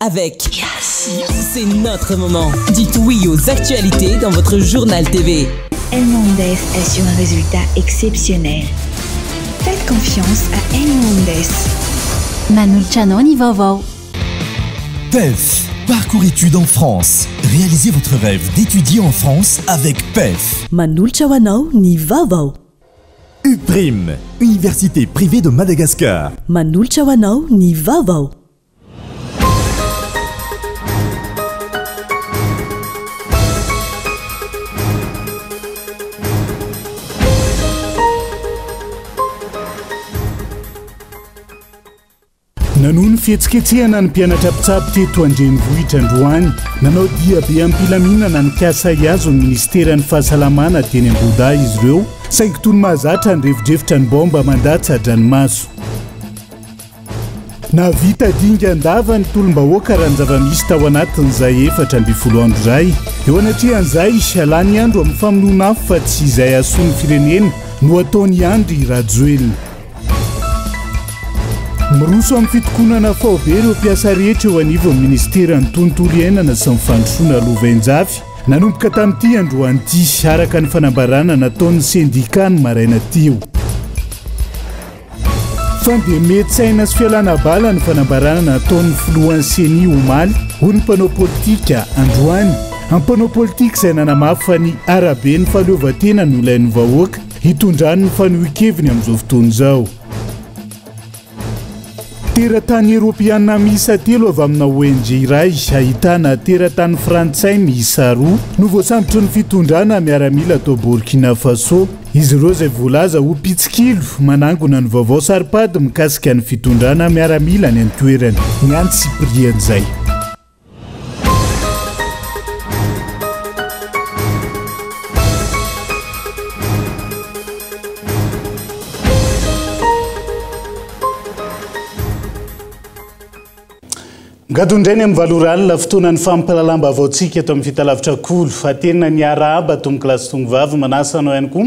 avec Yes. C'est notre moment. Dites oui aux actualités dans votre journal TV. Elmondes assure un résultat exceptionnel. Faites confiance à Elmondes. Manolotra anao ny vaovao. PEF, parcours études en France. Réalisez votre rêve d'étudier en France avec PEF. Manolotra ho anao ny vaovao. UPRIM, Université privée de Madagascar. Manolotra ho anao ny vaovao. Nanohy ny fihetsiketsehana ny mpianatra mpitsabo teto an-drenivohitra androany. Nanao diabe am-pilaminana nikasa hihazo ny minisiteran'ny fahasalamana teny Ambohidahy izy ireo, saingy toy ny mahazatra nirefodrefotra ny baomba mandatsa-dranomaso. Nahavita dingan-dava ny tolom-bahoaka raha ny zava-misy tao anatin'izay 14 andro izay. Eo anatrehan'izay, lany andro amin'ny famonoana afo fa tsy izay hahasoa ny firenena no ataon'i Andry Rajoelina. Miroso amin'ny fitokonana faobe ireo mpiasa rehetra eo anivon'ny minisiteran'ny tontolo iainana sy ny fandrosoana lovainjafy nanomboka tamin'ity androany ity, araka ny fanambarana nataon'ny sendikà ny maraina teo. Fandemen-tsaina sy fialana bala ny fanambarana nataon'ny filohan'ny Ceni omaly, hoy ny mpanao politika androany. Mpanao politika izay nanamafy fa ny araben'ny fahaleovantena no ilain'ny vahoaka hitondrany ny fanohin-keviny amin'izao fotoana izao. Teratany Eoropeana miisa telo avy amina ONG iray ahitana teratany frantsay miisa roa no voasambotry ny fitondrana miaramila tao Burkina Faso. Izy ireo izay voalaza ho mpitsikilo manangona ny vaovao saropady mikasika ny fitondrana miaramila any an-toerana. Ny antsipirian'izay. Gadona indray ny amin'ny valo ora alina, fotoanan'ny fampahalalam-baovaontsika eto amin'ny Fitalavitra Kolo. Fa tena ny arahaba tompokolahy sy tompovavy, manasa anao ihany koa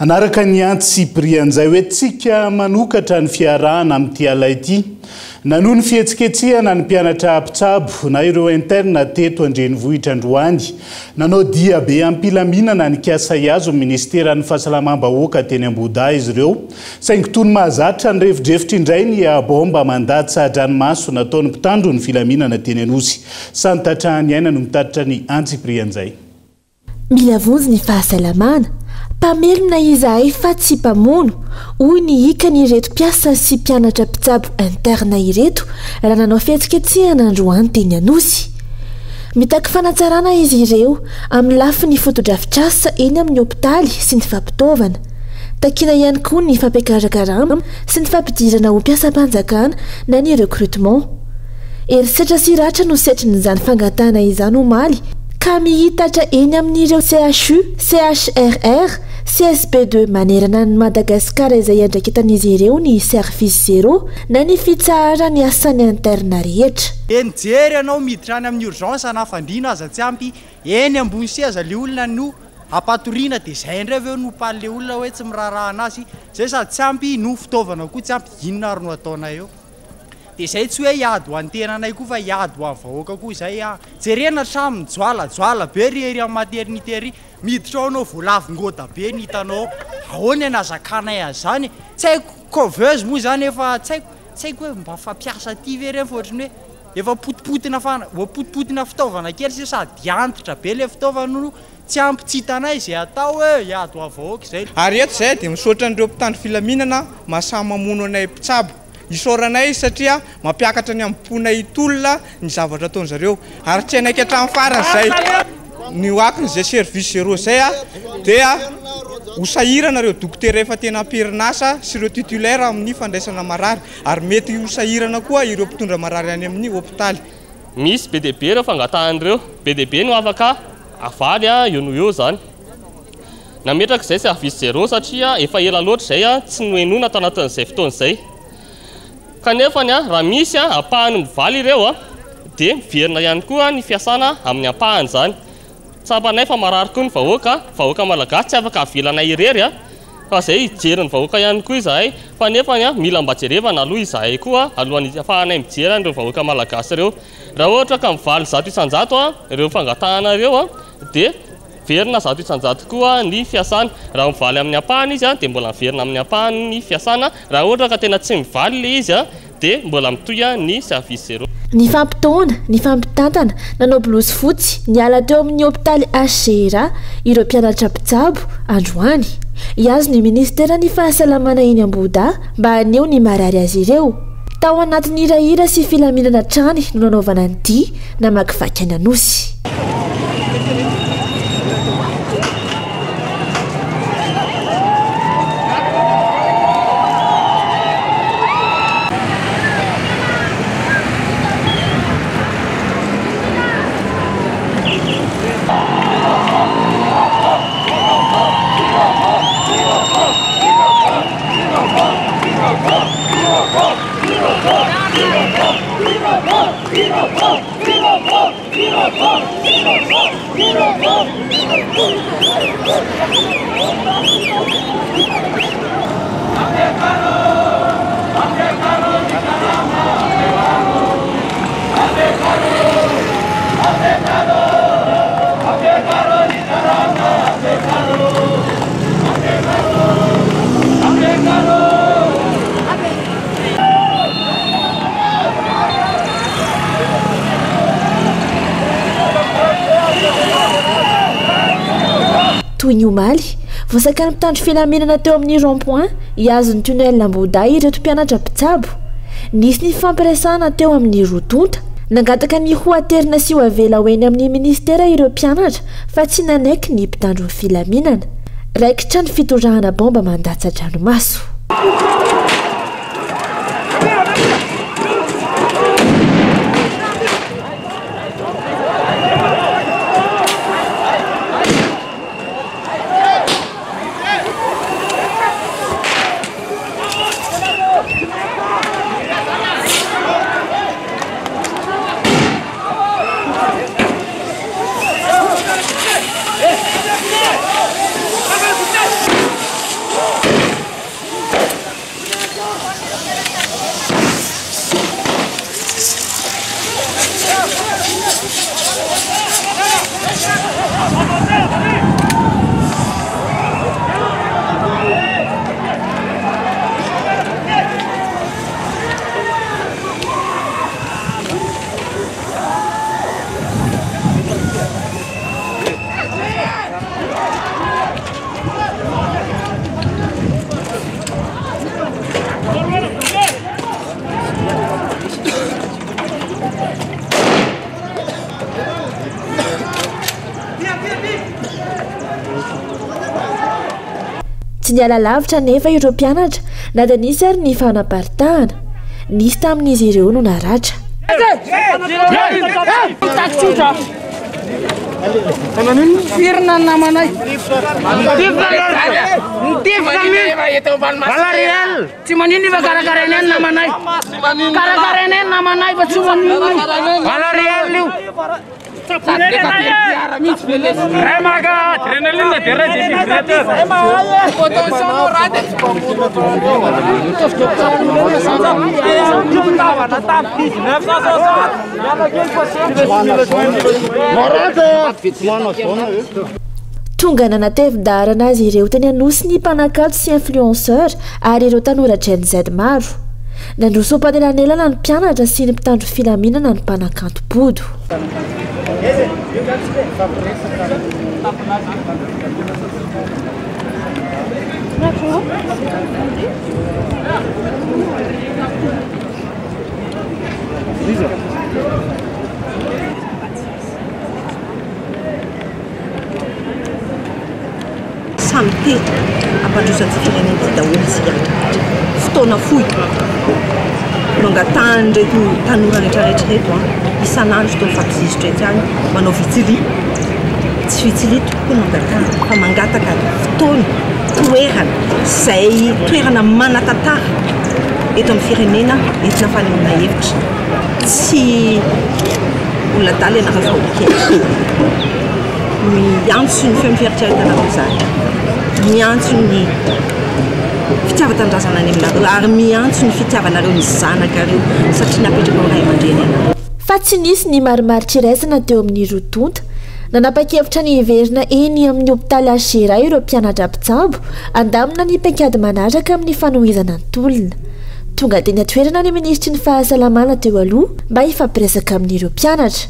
hanaraka ny antsipirian'izay hoe tsika manokatra ny fiarahana amin'ity alina ity. Nanohy ny fihetsiketsehana ny mpianatra mpitsabo na ireo interne teto an-drenivohitra androany. Nanao diabe am-pilaminana nikasa hihazo ny minisiteran'ny Fahasalamam-bahoaka teny Ambohidahy izy ireo, saingy toy ny mahazatra nirefodrefotra indray ny baomba mandatsa-dranomaso nataon'ny mpitandro ny filaminana teny Anosy. Santatra Niaina no mitatitra ny antsipirian'izay. Mila vonjy ny fahasalamana. Mpamelona izahay fa tsy mpamono, hoy ny hikan'ireto mpiasa sy mpianatra mpitsabo interne ireto raha nanao fihetsiketsehana androany teny Anosy. Mitaky fanatsarana izy ireo amin'ny lafiny fotodrafitrasa eny amin'ny hopitaly sy ny fampitaovana. Takiana ihany koa ny fampiakaran-karama sy ny fampidirana ho mpiasam-panjakana na ny recrutement. Herisetra sy ratra no setrin'izany fangatahana izany omaly ka mihitatra eny amin'ireo CHU, CHRR, CSB ii manerana an'i Madagasikara izay iandraiketan'izy ireo ny service zéro na ny fitsaharan'ny asan'ny interne rehetra. Dia nijery ianao miditra any amin'ny urgence na fandriana aza tsy ampy, eny ambony seza le olona no ampatoriana dia zay indray avy eo no paly le olona hoe tsy miraharaha anazy, zay sady tsy ampy no fitaovana koa tsy ampy, inona ary no ataonay eo? Dia izay tsy hoe hiady ho an'ny tenanay koa fa hiady ho an'ny vahoaka koa izay an! Jerena hatramin'ny mijoalajoala be ry ery amin'ny maternité ery, miditra ao anao voalavo ngôda be ny hitanao ao, ahoana ny hazakanay an'izany e? Tsy haiko, couveuse moa izany efa tsy haiko, tsy haiko hoe mba fampiasa aty ve ireny fa ohatran'ny hoe efa potipotina fana, potipotina fitaovana kely sisa sady antitra be ilay fitaovana no tsy ampy tsy hitanay izay atao e! Hiady ho an'ny vahoaka izay. Ary eto izahay dia misaotra an'ireo mpitandro filaminana mahasahy mamono anay mpitsabo. Isaoranay izy satria mampiakatra ny hambom-ponay hitolona ny zavatra ataon-zareo ary tsy hanaiky hatramin'ny farany izay. Ny ho akon'izay service zéro izay dia ho sahirana ireo dokotera efa tena am-perinasa sy ireo titulaire amin'ny fandraisana marary ary mety ho sahirana koa ireo mpitondra marary any amin'ny hopitaly. Misy be dia be ireo fangatahana ireo, be dia be no afaka avaly eo noho eo izany. Nametraka izay service zéro satria efa ela loatra izay tsy nohenoina tao anatin'izay fotoana izay. Kanefa raha misy ampahany mivaly ireo dia miverina ihany koa ny fiasana amin'ny ampahany izany. Tsapanay fa marary koa ny vahoaka, vahoaka malagasy tsy afaka avelanay irery. Fa zay hijery ny vahoaka ihany koa izahay fa nefany a mila mba jerevana aloha izahay koa alohan'ny ahafahanay mijery an'ireo vahoaka malagasy ireo. Raha ohatra ka mivaly 100% a ireo fangatahana ireo a dia miverina 100% koa ny fiasana. Raha mivaly amin'ny ampahany izy a dia mbola miverina amin'ny ampahany ny fiasana. Raha ohatra ka tena tsy mivaly ilay izy a dia mbola mitohy ny service zéro. Nifampitaona, nifampitantana, nanao blouse fotsy, niala teo amin'ny hopitaly HCRA ireo mpianatra mpitsabo, androany. Hihazo ny minisiteran'ny fahasalamana eny Ambohidahy mba haneho ny marary azy ireo. Tao anatin'ny hirahira sy filaminana hatrany no nanaovana ny dia namakivaky an'Anosy. Toy ny omaly, voasakan'ny mpitandro filaminana teo amin'ny rond point hihazo ny tunnel Ambohidahy ireto mpianatra mpitsabo. Nisy ny fifampiresahana teo amin'ny roa tonta. Nangataka ny ho aterina sy ho avela ho eny amin'ny minisitera ireo mpianatra fa tsy nanaiky ny mpitandro ny filaminana. Raikitra ny fitorahana baomba mandatsa-dranomaso. Tsy niala lavitra anefa ireo mpianatra na dia nisy ary ny fanaparitahana. Nisy tamin'izy ireo no naratra. Tifirina ny namanay. Mitifitra mihitsy. Valariel. Tsy manino fa karakarainay ny namanay. Karakarainay ny namanay fa tsy manino. Valariel io. Ray maka adrénaline de ray défibrillateur. Tonga nanatevin-daharana azy ireo teny Anosy ny mpanakanto sy influenceur ary ireo tanora Gen Z maro. Nandroso mpanelanelana ny mpianatra sy ny mpitandro filaminana ny mpanakanto bodo. Samy te hampandroso an'ity firenena ity daholo isika rehetra. Fotoana fohy no angatahan'ireto tanora rehetra rehetra ireto an, isan'andro toa mifampizizotra etsy any, manao vitsilia. Tsy vitsilia tompoko no angatahana fa mangataka fotoana, toerana izay toerana manan-tantara eto amin'ny firenena entina fanehoana hevitra. Tsy olona adala ianareo fa olon-kendry. Miantso ny feon'ny fieritreretanareo izahay. Miantso ny. Fitiavan-tanindrazana any aminareo ary miantso ny fitiavanareo ny zanakareo satria napetraka ho ray aman-dreny ianareo. Fa tsy nisy ny marimaritra iraisana teo amin'ny roa tonta. Nanapa-kevitra ny hiverina eny amin'ny hopitaly HJRA ireo mpianatra mpitsabo handamina ny paikady manaraka amin'ny fanohizana ny tolona. Tonga teny an-toerana ny minisitry ny fahasalamana teo aloha mba hifampiresaka amin'ireo mpianatra.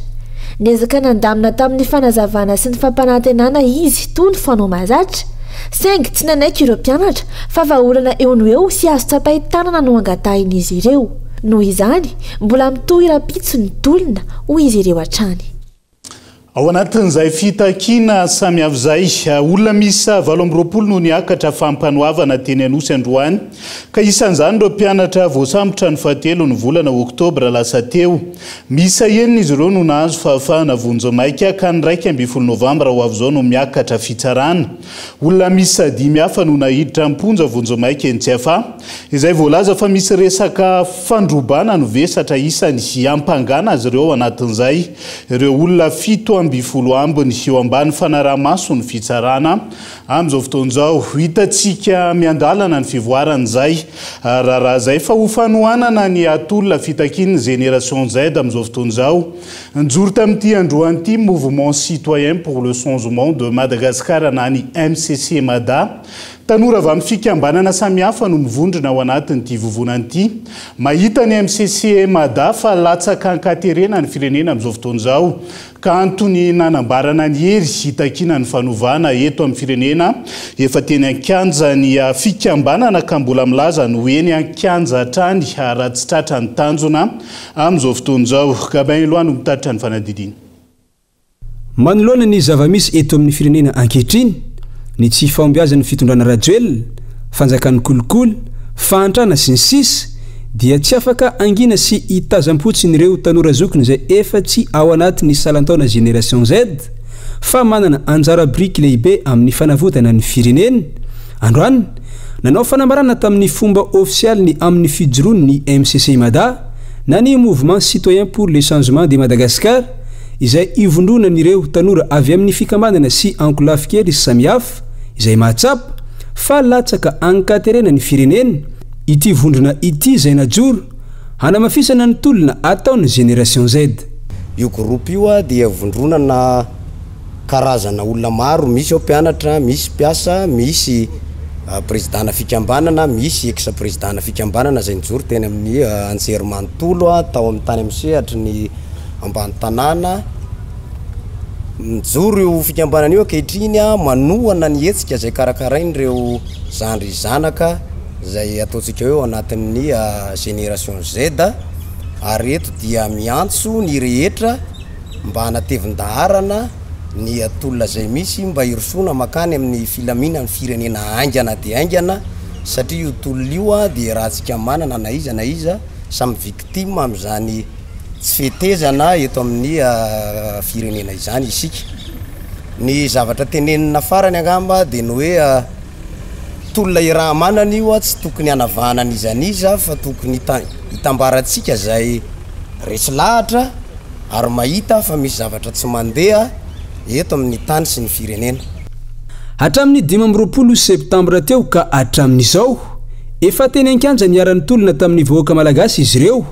Niezaka nandamina tamin'ny fanazavana sy ny fampanantenana izy toy ny fanao mahazatra, saingy tsy nanaiky ireo mpianatra fa vahaolana eo no eo sy azo tsapain-tanana no angatahin'izy ireo. Noho izany, mbola mitohy rahampitso ny tolona, hoy izy ireo hatrany. Ao anatin'izay fitakiana samihafa izay, olona miisa 28 no niakatra fampanoavana teny Anosy androany, ka isan'izany ireo mpianatra voasambotra ny fahatelo ny volana oktobra lasa teo. Miisa enina izy ireo no nahazo fahafahana vonjimaika ka ny 11 novambra ho avy izao no miakatra fitsarana. Olona miisa dimy hafa no naiditra am-ponja vonjimaika eny Tsiafahy, izay voalaza fa misy resaka fandrobana no vesatra isany hiampangana azy ireo ao anatin'izay. Ireo olona 17 ambiny eo ambany fanaraha-maso ny fitsarana amin'izao fotoana izao. Hitantsika miandalana ny fivoaran'izay raharaha izay fa ho fanohanana ny atolona fitakian'ny Génération Z amin'izao fotoana izao. Nijoro tamin'ity androany ity Mouvement Citoyen pour le Changement de Madagascar na ny MCC Mada. Tanora avy amin'ny fikambanana samihafa no mivondrona ao anatin'ity vovonana ity. Mahita ny MCC Mada fa latsaka an-katerena ny firenena amin'izao fotoana izao ka antony nanambarana ny hery hitakiana ny fanovana eto amin'ny firenena. Efa teny an-kianja ny fikambanana ka mbola milaza ny ho eny an-kianja hatrany raha tsy tratra ny tanjona amin'izao fotoana izao. Gabin Eloi no mitatitra ny fanadihadiana. Manoloana ny zava-misy eto amin'ny firenena ankehitriny, ny tsy fahombiazan'ny fitondrana Rajoelina, fanjakan'ny kolikoly, fahantrana sy ny sisa dia tsy afaka hangina sy hitazam-potsiny ireo tanora zokiny izay efa tsy ao anatin'ny salan-taona Génération Z fa manana anjara biriky lehibe amin'ny fanavotana ny firenena. Androany, nanao fanambarana tamin'ny fomba ofisialy ny amin'ny fijoroany ny MCC Mada na ny Mouvement Citoyen pour le Changement de Madagascar, izay ivondronan'ireo tanora avy amin'ny fikambanana sy ankolafin-kery samihafa izay mahatsapa fa latsaka an-katerena ny firenena, ity vondrona ity izay najoro hanamafisana ny tolona ataon'ny Génération Z. Io groupe io dia vondronana karazana olona maro, misy ao mpianatra, misy mpiasa, misy prezidana fikambanana, misy ex prezidana fikambanana izay nijoro teny amin'ny anjerimanontolo, tao amin'ny tany amin'ny sehatry ny ambany tanàna. Mijoro io fikambanana io ankehitriny manohana ny hetsika izay karakarain'ireo zandry zanaka izay ataontsika hoe ao anatin'ny génération Z ary eto dia miantso ny rehetra mba hanatevin-daharana ny tolona izay misy mba hirosoana mankany amin'ny filaminan'ny firenena haingana dia haingana satria io tolona io dia rahantsika manana na iza na iza samy victime amin'izany tsy fetezana eto amin'ny firenena izany isika. Ny zavatra tenenina farany angamba dia ny hoe tolona iaraha-manana io, tsy tokony hanavahana an'iza n'iza fa tokony hitambarantsika izay resy lahatra ary mahita fa misy zavatra tsy mandeha eto amin'ny tany sy ny firenena. Hatramin'ny 25 septambra teo ka hatramin'izao, efa teny an-kianja niara-nitolona tamin'ny vahoaka malagasy izy ireo,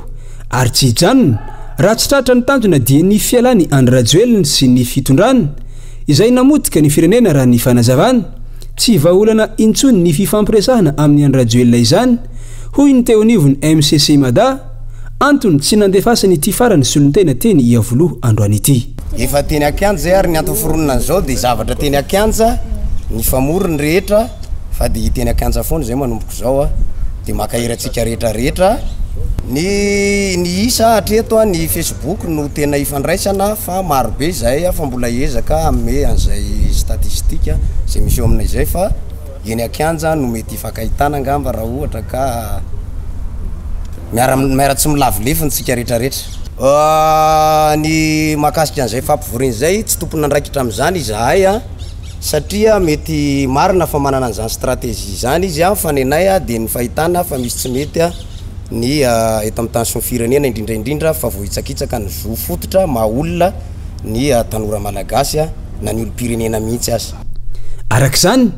ary tsy hijanona raha tsy tratra ny tanjona dia ny fialan'i Andry Rajoelina sy ny fitondrany izay namotika ny firenena raha ny fanazavana. Tsy vahaolana intsony ny fifampiresahana amin'i Andry Rajoelina izany, hoy ny teo anivon'ny MCC Mada, antony tsy nandefasany ity farany solontena teny Iavoloha androany ity. Efa teny an-kianja izay ary ny antony foronina an'izao dia zavatra teny an-kianja, nifamory ny rehetra fa dia teny an-kianja foana izay manomboka izao a, dia mankahery antsika rehetra rehetra. Ny ny isa hatreto a, ny facebook no tena ifandraisana fa maro be izahay fa mbola hiezaka hanome an'izay statistique izay misy eo aminay izay fa eny an-kianja no mety hifankahitana angamba raha ohatra ka miara miara tsy milavo lefona isika rehetra rehetra. Ny mahakasika an'izay fampivoriana izay, tsy tompon'andraikitra amin'izany izahay a. Satria mety marina fa manana an'izany stratégie izany izy an, fa nenay dia ny fahitana fa misy tsy mety ny eto amin'ny tany sy ny firenena indrindra indrindra fa voahitsakitsaka ny zo fototra maha olona ny tanora malagasy na ny olom-pirenena mihitsy aza. Araka izany,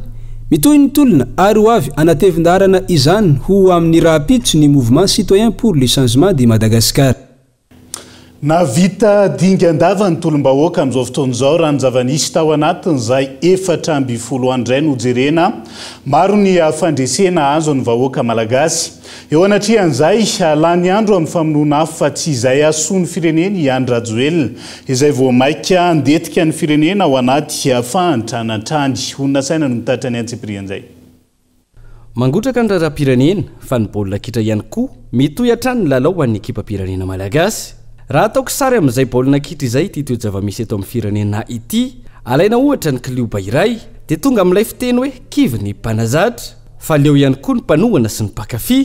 Mitohy ny tolona ary ho avy hanatevin-daharana izany ho amin'ny rahampitso ny Mouvement Citoyen pour le Changement de Madagascar. Nahavita dingan-dava ny tolom-bahoaka amin'izao fotoana izao raha ny zava-nisy tao anatin'izay 14 andro izay no jerena. Maro ny fandresena azon'ny vahoaka malagasy. Eo anatrehan'izay, lany andro amin'ny famonoana afo fa tsy izay hahasoa ny firenena i Andry Rajoelina, izay vao mainka handetika ny firenena ao anaty fahantrana hatrany. Olona saina no mitatitra ny antsipirian'izay. Mangotraka ny raharaham-pirenena fa ny baolina kitra ihany koa mitohy hatrany ny lalao ho an'ny ekipam-pirenena malagasy. Raha atao kisary amin'izay baolina kitra izay ity toe-javamisy eto amin'ny firenena ity, alaina ohatra ny klioba iray, dia tonga amin'ilay fiteny hoe kivy ny mpanazatra, fa leo ihany koa ny mpanohana sy ny mpankafy.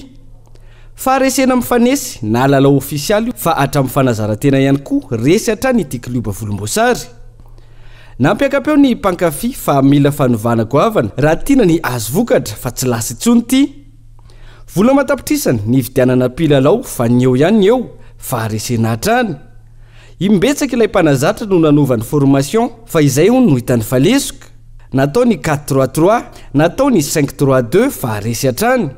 Faharesena mifanesy na lalao ofisialy io fa hatramin'ny fanazaran-tena ihany koa resy hatrany ity klioba volomboasary. Nampiaka-peo ny mpankafy fa mila fanovana goavana raha tiana ny hahazo vokatra fa tsy lasa intsony ity. Vola aman-tapitrisany nividianana mpilalao fa ny eo ihany ny eo, faharesena hatrany. Imbetsaka ilay mpanazatra no nanova ny formation fa izay hono no hitany fa lesoka. Natao ny quatre trois trois, natao ny cinq trois deux fa resy hatrany.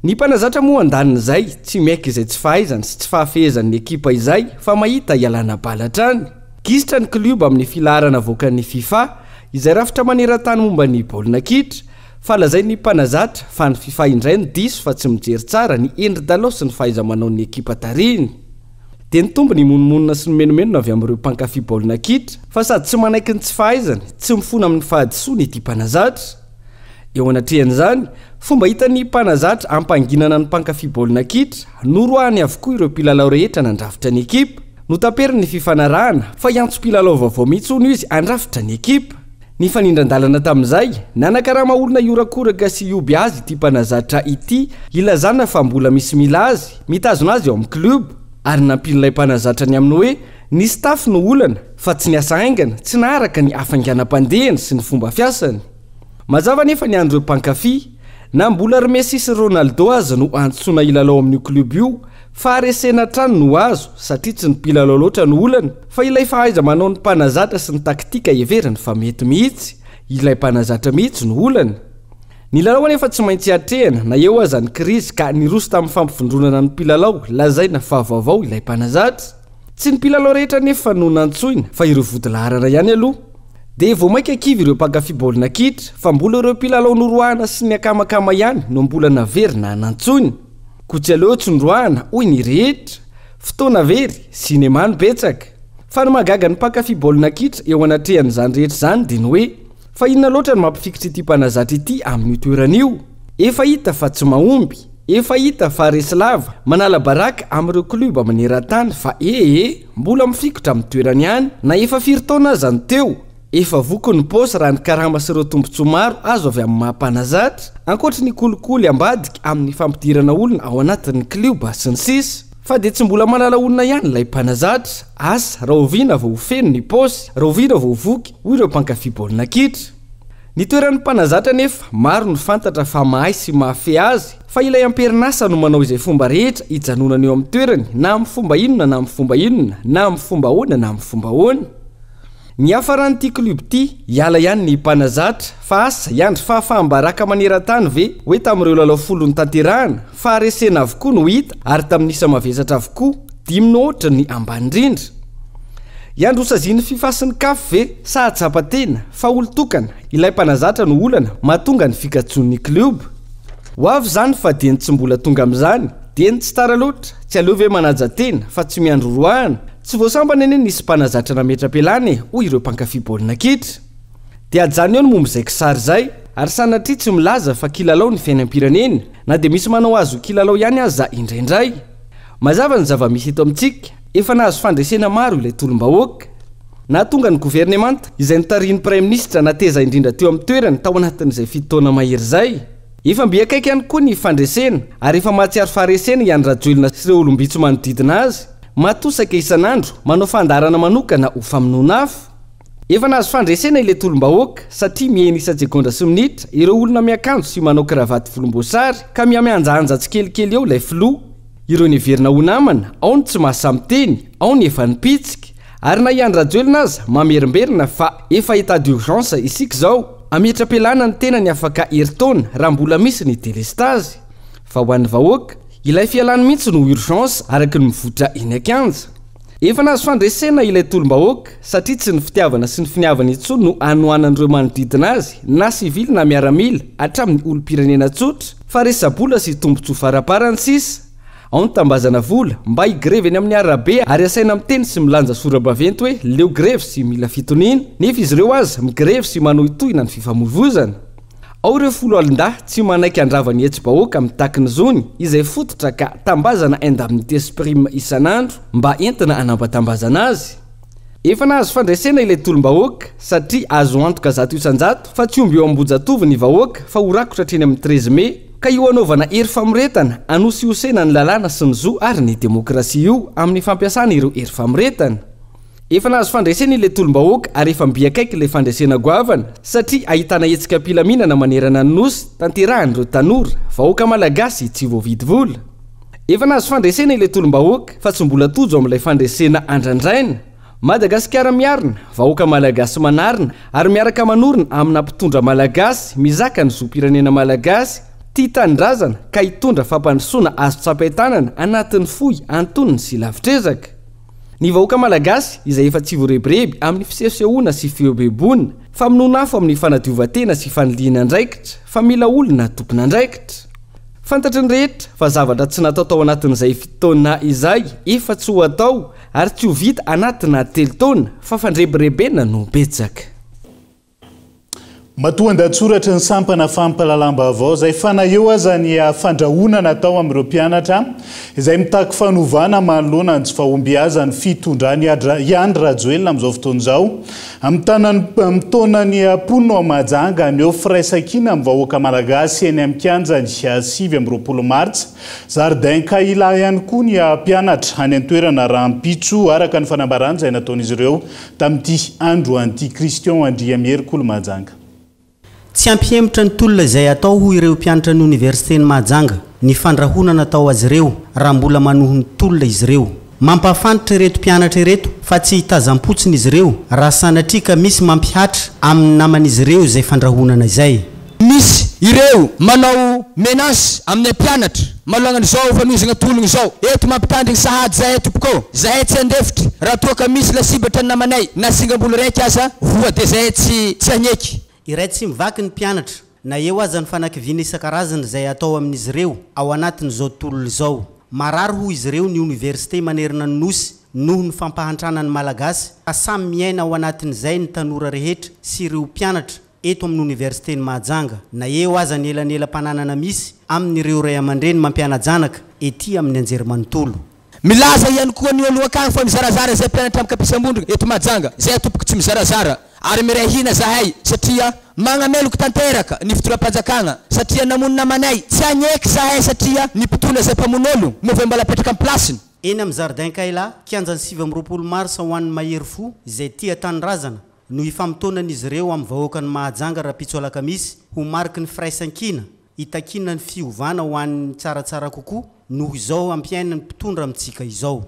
Ny mpanazatra moa andanin'izay, tsy miaiky izay tsy fahaizany sy tsy fahafehezany ny ekipa izay fa mahita hialana bala hatrany. Gisitra ny klioba amin'ny filaharana avoakan'ny Fifa, izay rafitra maneran-tany momba ny baolina kitra, fa lazain'ny mpanazatra fa ny Fifa indray no diso fa tsy mijery tsara ny endri-dalao sy ny fahaiza-manaon'ny ekipa tarihiny. Dia nitombo ny monomonona sy ny menomenona avy amin'ireo mpankafy baolina kitra fa sady tsy manaiky ny tsy fahaizany, tsy mifona amin'ny fahadisoany ity mpanazatra. Eo anatrehan'izany, fomba hitan'ny mpanazatra hampanginana ny mpankafy baolina kitra, noroahany avokoa ireo mpilalao rehetra nandrafitra ny ekipa. Notaperiny ny fifanarahana fa hiantso mpilalao vaovao mihitsy hono izy handrafitra ny ekipa. Nifanindran-dalana tamin'izay, nanakarama olona hiorakoraka sy hihoby azy ity mpanazatra ity hilazana fa mbola misy mila azy, mitazona azy ao amin'ny club. Ary nampian'ilay mpanazatra ny amin'ny hoe ny staff no olana fa tsy niasa haingana, tsy naharaka ny hafainganam-pandehany sy ny fomba fiasany. Mazava anefa ny an'ireo mpankafy, na mbola ry Messi sy Ronaldo aza no antsoina hilalao amin'io club io, faharesena hatrany no azo satria tsy ny mpilalao loatra no olana fa ilay fahaiza-manaon'ny mpanazatra sy ny taktika heveriny fa mety mihitsy, ilay mpanazatra mihitsy no olana. Ny lalao anefa tsy maintsy atrehina na eo aza ny krizy ka niroso tamin'ny fampivondronana ny mpilalao lazaina fa vaovao ilay mpanazatra. Tsy ny mpilalao rehetra anefa no nantsoina fa ireo vodilaharana ihany aloha. Dia vao mainka kivy ireo mpankafy baolina kitra fa mbola ireo mpilalao noroahana sy ny akamakama ihany no mbola naverina nantsoina. Koa tsy aleo tsy noroahana hoy ny rehetra. Fotoana very, sinema no betsaka. Fa ny mahagaga ny mpankafy baolina kitra eo anatrehan'izany rehetra izany dia ny hoe fa inona loatra no mampifikitra ity mpanazatra ity amin'io toerana io? Efa hita fa tsy mahomby, efa hita fa resy lava, manala baraka amin'ireo club maneran-tany fa ee mbola mifikitra amin'ny toerany ihany na efa firy taona aza no teo, efa voky ny paosy raha ny karama sy ireo tombontsoa maro azo avy amin'ny maha mpanazatra, ankoatry ny kolikoly ambadika amin'ny fampidirana olona ao anatin'ny klioba sy ny sisa. Fa dia tsy mbola manala olona ihany ilay mpanazatra, asa rahoviana vao ho feno ny paosy, rahoviana vao ho voky, hoy ireo mpankafy baolina kitra. Ny toeran'ny mpanazatra anefa, maro no fantatra fa mahay sy mahafehy azy, fa ilay am-perinasa no manao izay fomba rehetra hijanonany eo amin'ny toerany, na amin'ny fomba inona na amin'ny fomba inona, na amin'ny fomba ahoana na amin'ny fomba ahoana. Ny hiafaran'ity club ity, hiala ihany ny mpanazatra, fa asa, hiandry fahafaham-baraka maneran-tany ve, hoe tamin'ireo lalao folo notanterahana, faharesena avokoa no hita ary tamin'ny isa mavesatra avokoa, dimy no ohatra ny ambany indrindra. Hiandry hosazian'ny Fifa sy ny Caf ve sa hahatsapa tena fa olon-tokana, ilay mpanazatra no olana mahatonga ny fikatsoan'ny klioba? Ho avy izany fa dieny tsy mbola tonga amin'izany, dieny tsy tara loatra, tsy aleo ve manaja tena fa tsy miandry horoahana? Tsy vao sambany anie nisy mpanazatra nametra-pialana e, hoy ireo mpankafy baolina kitra. Dia ajanony eo ny momba izay kisary izay, ary sanatria tsy milaza fa kilalao ny fiainam-pirenena, na dia misy manao azy ho kilalao ihany aza indraindray. Mazava ny zava-misy eto amintsika, efa nahazo fandresena maro ilay tolom-bahoaka. Nahatonga ny governemanta, izay notarihin'ny praiminisitra nateza indrindra teo amin'ny toerany tao anatin'izay fito taona mahery izay. Efa mby akaiky ihany koa ny fandresena, ary efa mahatsiaro faharesena i Andry Rajoelina sy ireo olom-bitsy manodidina azy, matosaka isan'andro, manao fandaharana manokana ho famonoana afo. Efa nahazo fandresena ilay tolom-bahoaka, satria mihena isan-tsegondra sy minitra ireo olona miakanjo sy manao kravaty volomboasary, ka mihamihanjahanja tsikelikely eo ilay filoha. Ireo neverina ho namana, ao ny tsy mahasahy miteny, ao ny efa nipitsika. Ary na i Andry Rajoelina aza mamerimberina fa efa état d'urgence isika izao. Hametra-pialana ny tenany afaka herintaona raha mbola misy ny delestazy. Fa ho an'ny vahoaka, ilay fialany mihitsy no urgence araka ny mivoitra eny an-kianja. Efa nahazo fandresena ilay tolom-bahoaka satria tsy ny fitiavana sy ny finiavana intsony no hanohanan'ireo manodidina azy na sivily na miaramila hatramin'ny olom-pirenena tsotra fa resa-bola sy tombontsoa faraparany sisa. Ao ny tambazana vola mba higrevy eny amin'ny arabe ary asaina miteny sy milanja sora-baventy hoe leo grevy sy mila fitoniana nefa izy ireo aza migrevy sy manohitohina ny fifamoivoizana. Ao ireo foloalindahy tsy manaiky handrava ny hetsi-bahoaka mitaky ny zony izay fototra ka tambazana indemnité sy prime isan'andro mba entina hanambatambazana azy. Efa nahazo fandresena ilay tolom-bahoaka satria azo antoka 100% fa tsy omby eo Ambohijatovo ny vahoaka fa ho rakotra hatreny amin'ny 13 mai ka io hanaovana hery famoretana hanosihosena ny lalàna sy ny zo ary ny demokrasia io amin'ny fampiasana ireo hery famoretana. Efa nahazo fandresena ilay tolom-bahoaka ary efa mby akaiky ilay fandresena goavana satria ahitana hetsika am-pilaminana manerana ny Nosy tanterahan'ireo tanora, vahoaka malagasy tsy voavidy vola. Efa nahazo fandresena ilay tolom-bahoaka fa tsy mbola tojo amin'ilay fandresena andrandraina. Madagasikara miarina, vahoaka malagasy manarina ary miaraka manorina amina mpitondra malagasy mizaka ny zom-pirenena malagasy, tia tanindrazana ka hitondra fampandrosoana azo tsapain-tanana anatin'ny fohy, antonony sy lavitr'ezaka. Ny vahoaka malagasy izay efa tsy voarebireby amin'ny fisehosehoana sy fihoeboheboana, famonoana afo amin'ny fanadiovan-tena sy fanilihina andraikitra, fa mila olona tompon'andraikitra. Fantatry ny rehetra fa zavatra tsy natao tao anatin'izay fotoana izay efa tsy ho atao ary tsy ho vita anatina telo taona fa fandrebirebena no betsaka. Matoan-dahatsoratry ny sampana fampahalalam-baovao izay fa na eo aza ny fandrahonana atao amin'ireo mpianatra izay mitaky fanovana manoloana ny tsy fahombiazan'ny fitondran'i Andry Rajoelina amin'izao fotoana izao, mitaona ny mponina ao Mahajanga haneho firaisankina amin'ny vahoaka malagasy eny amin'ny kianjan'ny 29 martsa, Jardin Kaila ihany koa ny mpianatra any an-toerana rahampitso, araka ny fanambarana izay nataon'izy ireo Tamin'ity androany ity Christian Andriamihery Kolo Mahajanga. Tsy hampihemotra ny tolona izay atao hoy ireo mpianatra ny oniversiten'i Mahajanga ny fandrahonana atao azy ireo raha mbola manohy ny tolona izy ireo. Mampahafantatra ireto mpianatra ireto fa tsy hitazam-potsiny izy ireo raha sanatria ka misy mampihatra amin'ny naman'izy ireo izay fandrahonana izay. Misy ireo manao menace aminay mpianatra manoloana an'izao fanohizana tologno izao. Eto mampitandrigny sahady zahay tompoko. Zahay tsy handefitra raha toa ka misy lasibatra ny namanay na singam-bolo raiky aza voa dia zahay tsy tsy hagneky. Iray tsy mivaky ny mpianatra na eo aza ny fanakiviana isan-karazany izay atao amin'izy ireo ao anatin'izao tolona izao. Marary hoy izy ireo ny oniversite manerana ny Nosy noho ny fampahantrana ny Malagasy ka samy miaina ao anatin'izay ny tanora rehetra sy ireo mpianatra eto amin'ny oniversiten'i Mahajanga, na eo aza ny elanelam-pananana misy amin'ireo ray aman-dreny mampiana-janaka ety amin'ny anjerimanontolo. Milaza ihany koa ny olo akagny fa mizarazara izay mpianatra amin'ny Campus-Ambondrona eto Mahajanga, izay tompoko tsy mizarazara ary miray hina zahay satria magnameloka tanteraka ny fitondram-panjakagna satria namono namanay, tsy hagneky zahay satria ny mpitondra izay mpamono olo moa ve mbola apetraka am plasiny. Eny amin'ny Jardin Kayla, kianjan'ny 29 marsa ho an'ny mahery fo izay tia tanindrazana, no hifamotoanan'izy ireo amin'ny vahoakan'i Mahajanga rahampitso alakamisy ho mariky ny firaisankina hitakiana ny fiovana ho an'ny tsaratsara kokoa noho izao ampiainan'ny mpitondra amintsika izao.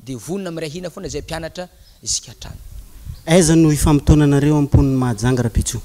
Dia vonona miray hina foana izay mpianatra isika hatrany. Aiza no hifamotoananareo amin'ny mponin'i Mahajanga rahampitso?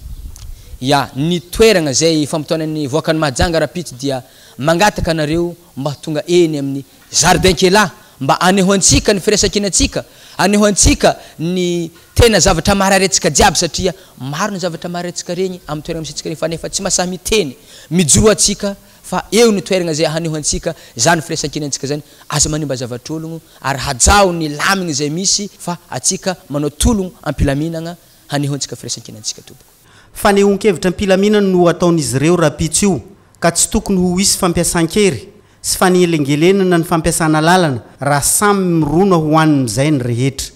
Ya, ny toeragna izay hifamotoanan'ny vahoakan'i Mahajanga rahampitso dia mangataka anareo mba ho tonga eny amin'ny Jardin Kela mba anehoantsika ny firaisankinantsika, anehoantsika ny tena zavatra marary antsika jiaby satria maro ny zavatra marary antsika regny amin'ny toeragna misy antsika regny fa nefa tsy mahasahy miteny, mijoro antsika fa eo ny toeragna izay hanehoantsika zany firaisankinantsika zany, aza manimba zavatr'ologno ary hajao ny lamigny izay misy fa atsika manao tologno am-pilaminagna hanehoantsika firaisankinantsika tompoko. Fanehoan-kevitra am-pilaminana no ataon'izy ireo rahampitso io ka tsy tokony ho hisy fampiasan-kery sy fanelingelenana ny fampiasana lalana raha samy mirona ho an'izay ny rehetra.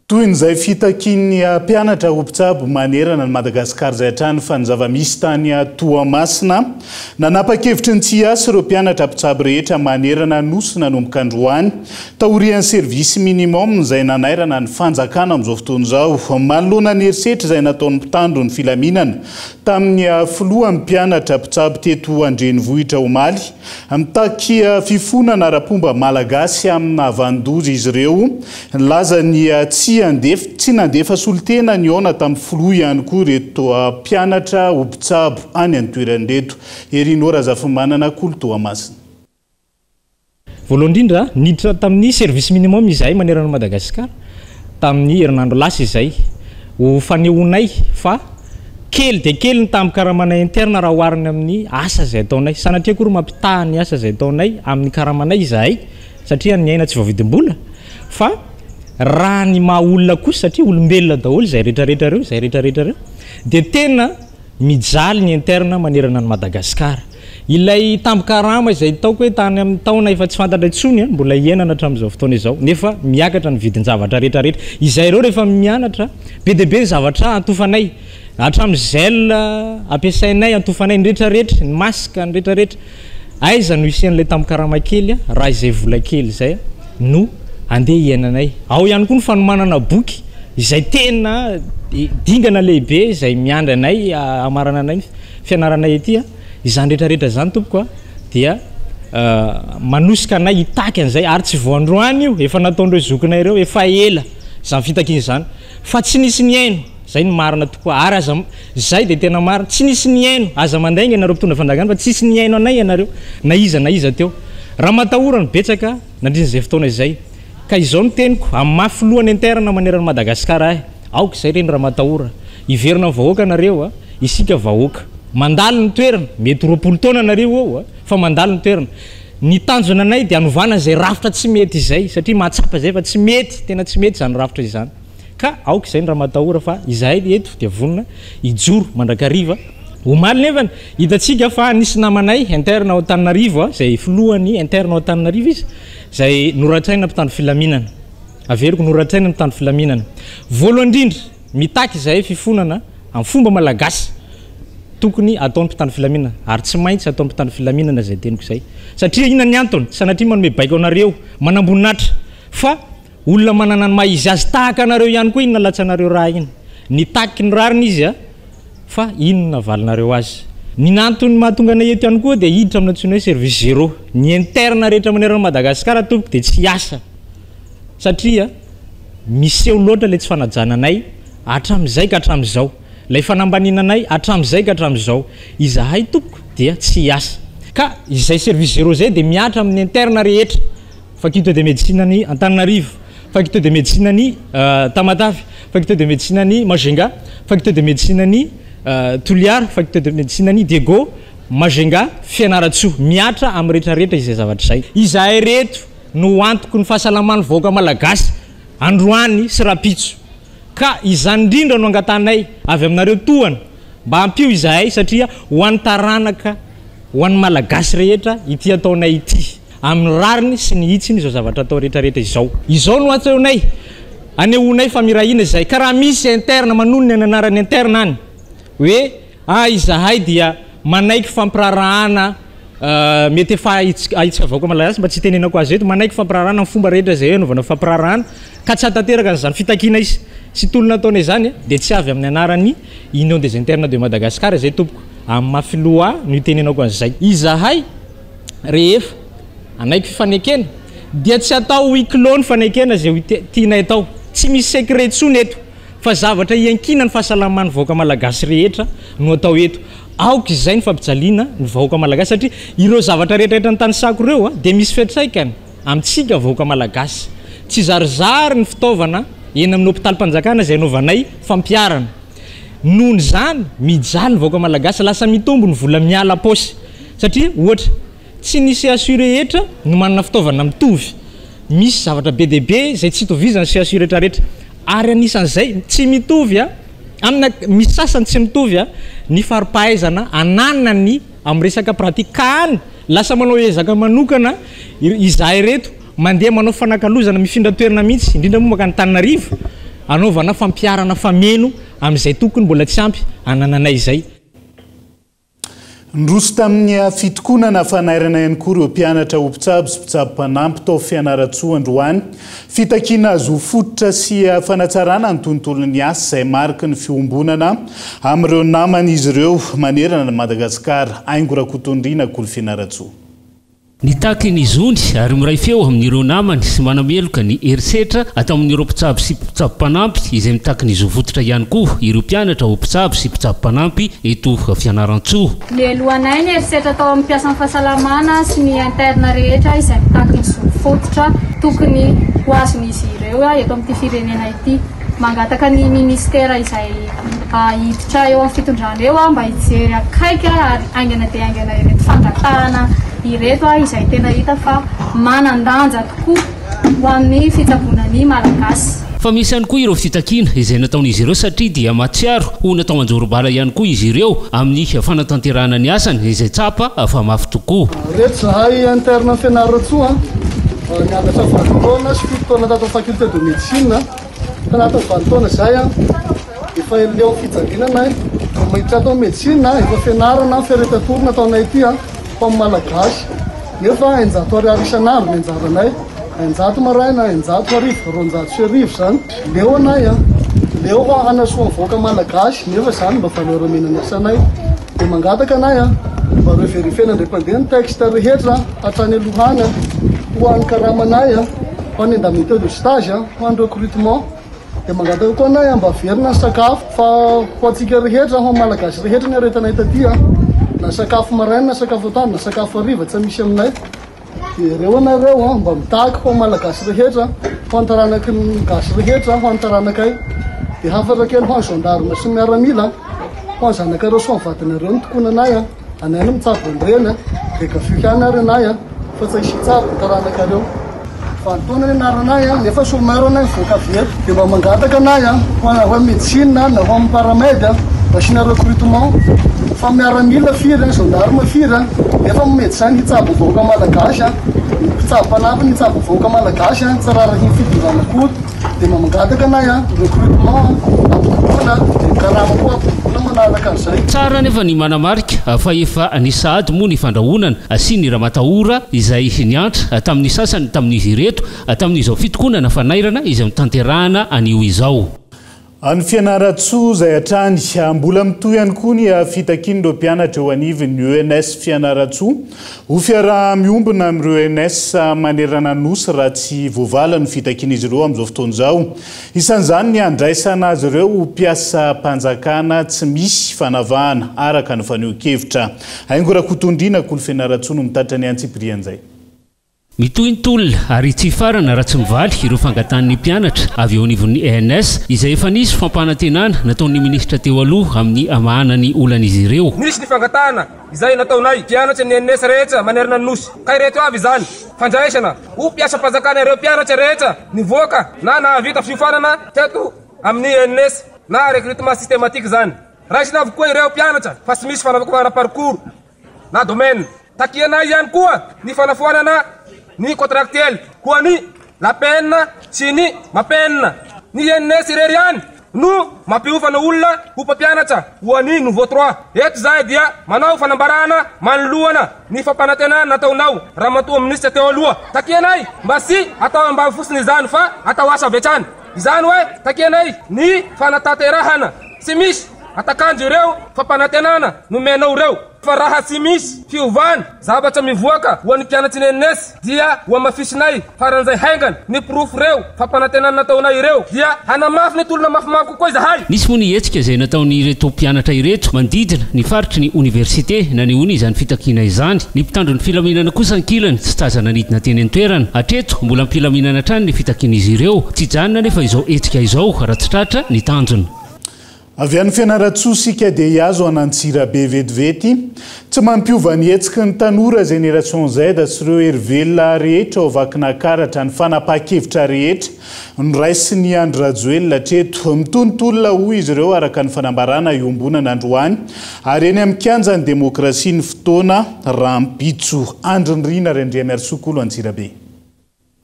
Tohin'izay fitakian'ny mpianatra ho mpitsabo manerana an'i Madagasikara izay hatrany fa ny zava-misy tany Toamasina. Nanapa-kevitry ny tsy hiasa ireo mpianatra mpitsabo rehetra manerana ny Nosy nanomboka androany, taorian'ny service minimum izay nanairana ny fanjakana amin'izao fotoana izao. Manoloana ny herisetra izay nataon'ny mpitandro ny filaminana tamin'ny filohan'ny mpianatra mpitsabo teto an-drenivohitra omaly. Mitaky fifonana ara-pomba malagasy amin'ny nahavanon-doza izy ireo. Nilaza ny tsy handefa tsy nandefa solontena nihaona tamin'ny filoha ihany koa ireto mpianatra ho mpitsabo any an-toerana ireto. Herino Razafimanana Kolo Toamasina. Voalohany indrindra, niditra tamin'ny service minimum izahay manerana an'i Madagasikara tamin'ny herinandro lasa izay, ho fanehoanay fa kely dia kely ny tambin-karamanay interne raha oharina amin'ny asa izay ataonay. Sanatria akory mampitaha ny asa izay ataonay amin'ny karamanay izahay satria ny aina tsy voavidim-bola fa raha ny maha olona kosa satria olombelona daholo izay rehetrarehetra ireo, izay rehetrarehetra ireo dia tena Mijaly ny interne manerana an'i Madagasikara. Ilay tambin-karama izay nitaoko hoe tany amin'ny taona efa tsy fantatra intsony mbola iainana hatramin'izao fotoana izao nefa miakatra ny vidin-javatra rehetra rehetra. Izay ireo rehefa mianatra, be dia be ny zavatra antofanay, hatramin'ny gel ampiasainay antofanay, ny rehetra rehetra, ny masque, ny rehetra rehetra. Aiza no hisian'ilay tambin-karama kely raha izay vola kely izay no andeha hiainanay. Ao ihany koa ny fanomanana boky izay tena dingana lehibe izay miandry anay hamarananay ny fianaranay ety. Izany rehetra rehetra izany tompoko a dia manosika anay hitaky an'izay ary tsy vao androany io, efa nataon'ireo zokinay ireo efa ela izany fitakiana izany fa tsy nisy nihaino. Zay no marina tokoa ary aza zay dia tena marina tsy nisy nihaino aza mandainga ianareo mpitondra fanjakana fa tsisy nihaino anay ianareo na iza na iza teo ramatahora no betsaka nandritra izay fotoana izay ka izao no teniko amin'ny maha filohan'ny interne manerana Madagascar ahy aoka izay reny ramatahora hiverina amin'ny vahoaka nareo a isika vahoaka mandalo ny toerana mety 20 taona nareo eo a fa mandalo ny toerana ny tanjona anay dia hanovana izay rafitra tsy mety izay satria mahatsapa izay fa tsy mety tena tsy mety izany rafitra izany Ka aoka izay ny ramatahora fa izahay eto dia vonona hijoro mandrakariva. Omaly nefany, hitantsika fa nisy namanay interne ao Antananarivo, izay filohan'ny interne ao Antananarivo izy, izay noratraina mpitandro filaminana. Averiko, noratraina mpitandro filaminana. Voalohany indrindra, mitaky izahay fifonana amin'ny fomba malagasy tokony ataon'ny mpitandro filaminana, ary tsy maintsy ataon'ny mpitandro filaminana izay teniko izay. Satria inona ny antony? Sanatria manome baiko anareo manamboninahitra fa Olona manana ny maha izy azy tahaka anareo ihany koa iny nalatsanareo ra iny. Nitaky ny rariny izy a! Fa inona navalinareo azy? Ny antony mahatonga anay eto ihany koa dia hiditra amin'ny antsoina hoe service zéro. Ny interne rehetra manerana an'i Madagasikara tompoko dia tsy hiasa satria miseho loatra ilay tsy fanajana anay hatramin'izay ka hatramin'izao. Ilay fanambaniana anay hatramin'izay ka hatramin'izao. Izahay tompoko dia tsy hiasa. Ka izay service zéro izay dia mihatra amin'ny interne rehetra. Faculté de médecine an'i Antananarivo, Faculté de médecine an'i Tamatave, Faculté de médecine an'i Majunga, Faculté de médecine an'i Toliara, Faculté de médecine an'i Diego, Majunga, Fianarantsoa. Mihatra amin'ny rehetra rehetra izay zavatra izay. Izahay ireto no antoky ny fahasalaman'ny vahoaka malagasy androany sy rahampitso. Ka izany indrindra no angatahanay avy aminareo tohana mba ampio izahay satria ho an'ny taranaka, ho an'ny Malagasy rehetra ity ataonay ity. Amin'ny rariny sy ny hitsiny izao zavatra atao rehetra rehetra izao. Izao no atseonay, anehoanay fa mirahina izay. Ka raha misy interne manonona ny anaran'ny interne any hoe ah izahay dia manaiky fampiraharahana mety efa ahitsika vahoaka malagasy mba tsy hitenenako azy eto, manaiky fampiraharahana amin'ny fomba rehetra izay anaovana fampiraharahana ka tsy hahatanteraka an'izany fitakiana sy tolona ataonay izany dia tsy avy amin'ny anaran'ny Union des internes de Madagascar izay tompoko. Amin'ny maha filoha ahy no itenenako an'izay. Izahay rehefa hanaiky fifanekena dia tsy atao huis clos ny fanekena izay ho tianay atao. Tsy misy secret intsony eto fa zavatra iankinan'ny fahasalaman'ny vahoaka malagasy rehetra no atao eto. Aoka izay ny fampijaliana ny vahoaka malagasy satria ireo zavatra rehetra rehetra notanisako ireo dia misy fiantraikany amintsika vahoaka malagasy. Tsy zarizary ny fitaovana eny amin'ny hopitalim-panjakana izay anaovanay fampiharana. Noho izany, mijaly ny vahoaka malagasy, lasa mitombo ny vola miala paosy. Satria, ohatra, tsy ny CHU rehetra no manana fitaovana mitovy. Misy zavatra be dia be izay tsy itovizan'ny CHU rehetrarehetra. Ary anisan'izay, tsy mitovy amina, misy sasany tsy mitovy ny fari-pahaizana ananany amin'ny resaka pratique. Ka any, lasa manao ezaka manokana izahay ireto, mandeha manao fanakalozana, mifindra toerana mihitsy, indrindra moa mankany Antananarivo, anaovana fampiharana fameno amin'izay tokony mbola tsy ampy anananay izay. Niroso tamin'ny fitokonana fanairana ihany koa ireo mpianatra ho mpitsabo sy mpitsabo mpanampy tao Fianarantsoa androany. Fitakiana zo fototra sy fanatsarana ny tontolon'ny asa izay mariky ny fiombonana amin'ireo naman'izy ireo manerana an'i Madagasikara. Haingo Rakotonirina, Kolo Fianarantsoa. Nitaky ny zony ary miray feo amin'ireo namany sy manameloka ny herisetra atao amin'ireo mpitsabo sy mpitsabo mpanampy izay mitaky ny zo fototra ihany koa ireo mpianatra ho mpitsabo sy mpitsabo mpanampy eto Fianarantsoa. Melohanay ny herisetra atao amin'ny mpiasan'ny fahasalamana sy ny interne rehetra izay mitaky ny zo fototra tokony ho azon'izy ireo eto amin'ity firenena ity. Mangataka ny ministera izay hiditra eo amin'ny fitondrana eo mba hijery akaiky ary haingana dia haingana ireto fangatahana ireto izay tena hita fa manan-danja tokoa ho amin'ny fitsaboana ny Malagasy. Fa misy ihany koa ireo fitakiana izay nataon'izy ireo satria dia mahatsiaro ho natao anjorobala ihany koa izy ireo amin'ny fanatanterahana ny asany izay tsapa fa mafy tokoa. Reto zahay interne Fianarantsoa nianatra valo taona sy fito taona tato faculté de médecine. Tanatin'ny valo taona izay efa leo fijaliana anay vao miditra ato amin'ny médecine, efa fianarana fiaretan-tory nataonay ity ho amin'ny Malagasy. Nefa 600 ariary isan'andro ny anjaranay, 600 maraina, 600 hariva, 1200 izany. Leo anay, leo hanasoa ny vahoaka Malagasy nefa izany mba valeur omena ny asanay. Dia mangataka anay mba reverifiena indray mpandeha ny texte rehetra hatrany aloha any ho an'ny karamanay, ho an'ny indemnité de stage, ho an'ny recrutement. Dia mangataka koa anay mba averina ny sakafo fa ho antsika rehetra, ho an'ny Malagasy rehetra ny aretinay taty na sakafo maraina na sakafo atoandro na sakafo hariva tsy misy aminay. Dia ireo anareo mba mitaky ho an'ny Malagasy rehetra, ho an'ny taranaky ny gasy rehetra, ho an'ny taranakay. Dia hafatra kely ho an'ny gendarme sy ny miaramila, ho an'ny zanakareo sy ho an'ny vadinareo ny tokonanay, anay no mitsabo an'ireny, dia gafio ihany ary anay fa tsy hitsabo ny taranakareo. Valo taona ny anaranay a, nefa chômeur anay mivoaka avy eto. Dia mba mangataka anay a, ho an ho médecine na ho amin'ny paramed a, mba asiana recrutement. Fa miaramila firy a, gendarme firy a, nefa ny médecin ny hitsabo vahoaka malagasy a, ny mpitsabo mpanampy ny hitsabo vahoaka malagasy a, tsy rarahin'ny fitondrana akory. Dia mba mangataka anay a, recrutement a, ampitomboina, dia ny karama koa ampitomboina manaraka an'izay. Tsara anefa ny manamarika fa efa nisy sahady moa ny fandrahonana sy ny ramatahora izay niantra tamin'ny sasany tamin'izy ireto tamin'izao fitokonana fanairana izay notanterahana anio izao. Any Fianarantsoa izay hatrany. Mbola mitohy ihany koa ny fitakian'ireo mpianatra eo anivon'ny ENS Fianarantsoa ho fiaraha-miombona amin'ireo ENS manerana ny Nosy raha tsy voavaly ny fitakian'izy ireo amin'izao fotoana izao. Isan'izany ny handraisana azy ireo ho mpiasam-panjakana tsy misy fanavahana, araka ny fanehoan-kevitra. Haingo Rakotondriana, Kolo Fianarantsoa no mitatitra ny antsipirian'izay. Mitohy ny tolona ary tsy hifarana raha tsy mivaly ireo fangatahan'ny mpianatra avy eo anivon'ny ENS izay efa nisy fampanantenana nataon'ny minisitra teo aloha amin'ny hamahana ny olan'izy ireo. Nisy ny fangatahana izay nataonay mpianatry ny ENS rehetra manerana ny Nosy ka ireto avy izany, Fandraisana ho mpiasam-panjakana ireo mpianatra rehetra nivoaka na nahavita fiofanana teto amin'ny ENS na recrutement systématique izany. Raisina avokoa ireo mpianatra fa tsy misy fanavakavahana parcours. na domaine. Takianay ihany koa ny fanafoanana ny contractuel ho an'ny LAPN sy ny MAPN. Ny INS irery ihany no mampiofana olona ho mpampianatra ho an'ny Nouveau trois. Eto izahay dia manao fanambarana manoloana ny fampanantenana nataonao Ramatoa Minisitra teo aloha. Takianay mba tsy atao ambavy fotsiny izany fa atao asa avy hatrany. Izany hoe takianay ny fanatanterahana tsy misy Atakanjo ireo fampanantenana nomenao ireo fa raha tsy misy fiovana zavatra mivoaka ho an'ny mpianatry ny ENS dia hohamafisinay faran'izay haingana ny porofo ireo fampanantenana nataonay ireo dia hanamafy ny tolona mafimafy kokoa izahay. Nisy moa ny hetsika izay nataon'ireto mpianatra ireto manodidina ny faritry ny oniversite nanehoana izany fitakiana izany. Ny mpitandro ny filaminana kosa ankilany tsy tazana nidina teny an-toerana. Hatreto, mbola am-pilaminana hatrany ny fitakian'izy ireo. Tsy hijanona anefa izao hetsika izao raha tsy tratra ny tanjona. Avy any Fianarantsoa isika dia hihazo an'Antsirabe vetivety. Tsy mampiova ny hetsiky ny tanora Génération Z sy ireo hery velona rehetra ao Vakinakaratra ny fanapahan-kevitra rehetra noraisin'i Andry Rajoelina hatreto. Mitohy ny tolona hoy izy ireo araka ny fanambarana iombonana androany ary eny amin'ny kianjan'ny demokrasia ny fotoana rahampitso. Andry Nirina Randriamiarisoa Kolo Antsirabe.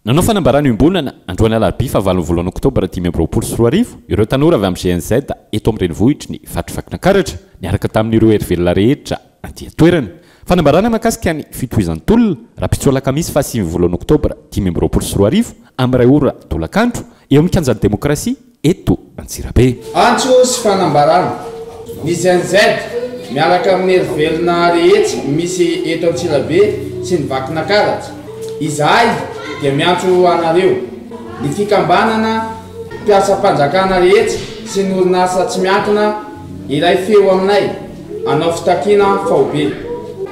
Nanao fanambarana iombonana, androany alarobia fahavalon'ny volana oktobra 2025, ireo tanora avy amin'ny GNZ eto amin'ny renivohitry ny faritry Vakinankaratra, niaraka tamin'ireo hery velona rehetra aty an-toerana. Fanambarana mahakasika ny fitohizan'ny tolona, rahampitso alakamisy fahasivy volana oktobra 2025, amin'ny iray ora tolakandro, eo amin'ny kianjan'ny demokrasia eto Antsirabe. Antso sy fanambarana, ny Gen Z. Miaraka amin'ny hery velona rehetra misy eto Antsirabe sy ny Vakinankaratra, izahay dia miantso anareo, ny fikambanana mpiasam-panjakana rehetra sy ny orinasa tsy miankina hiray feo aminay hanao fitakiana faobe.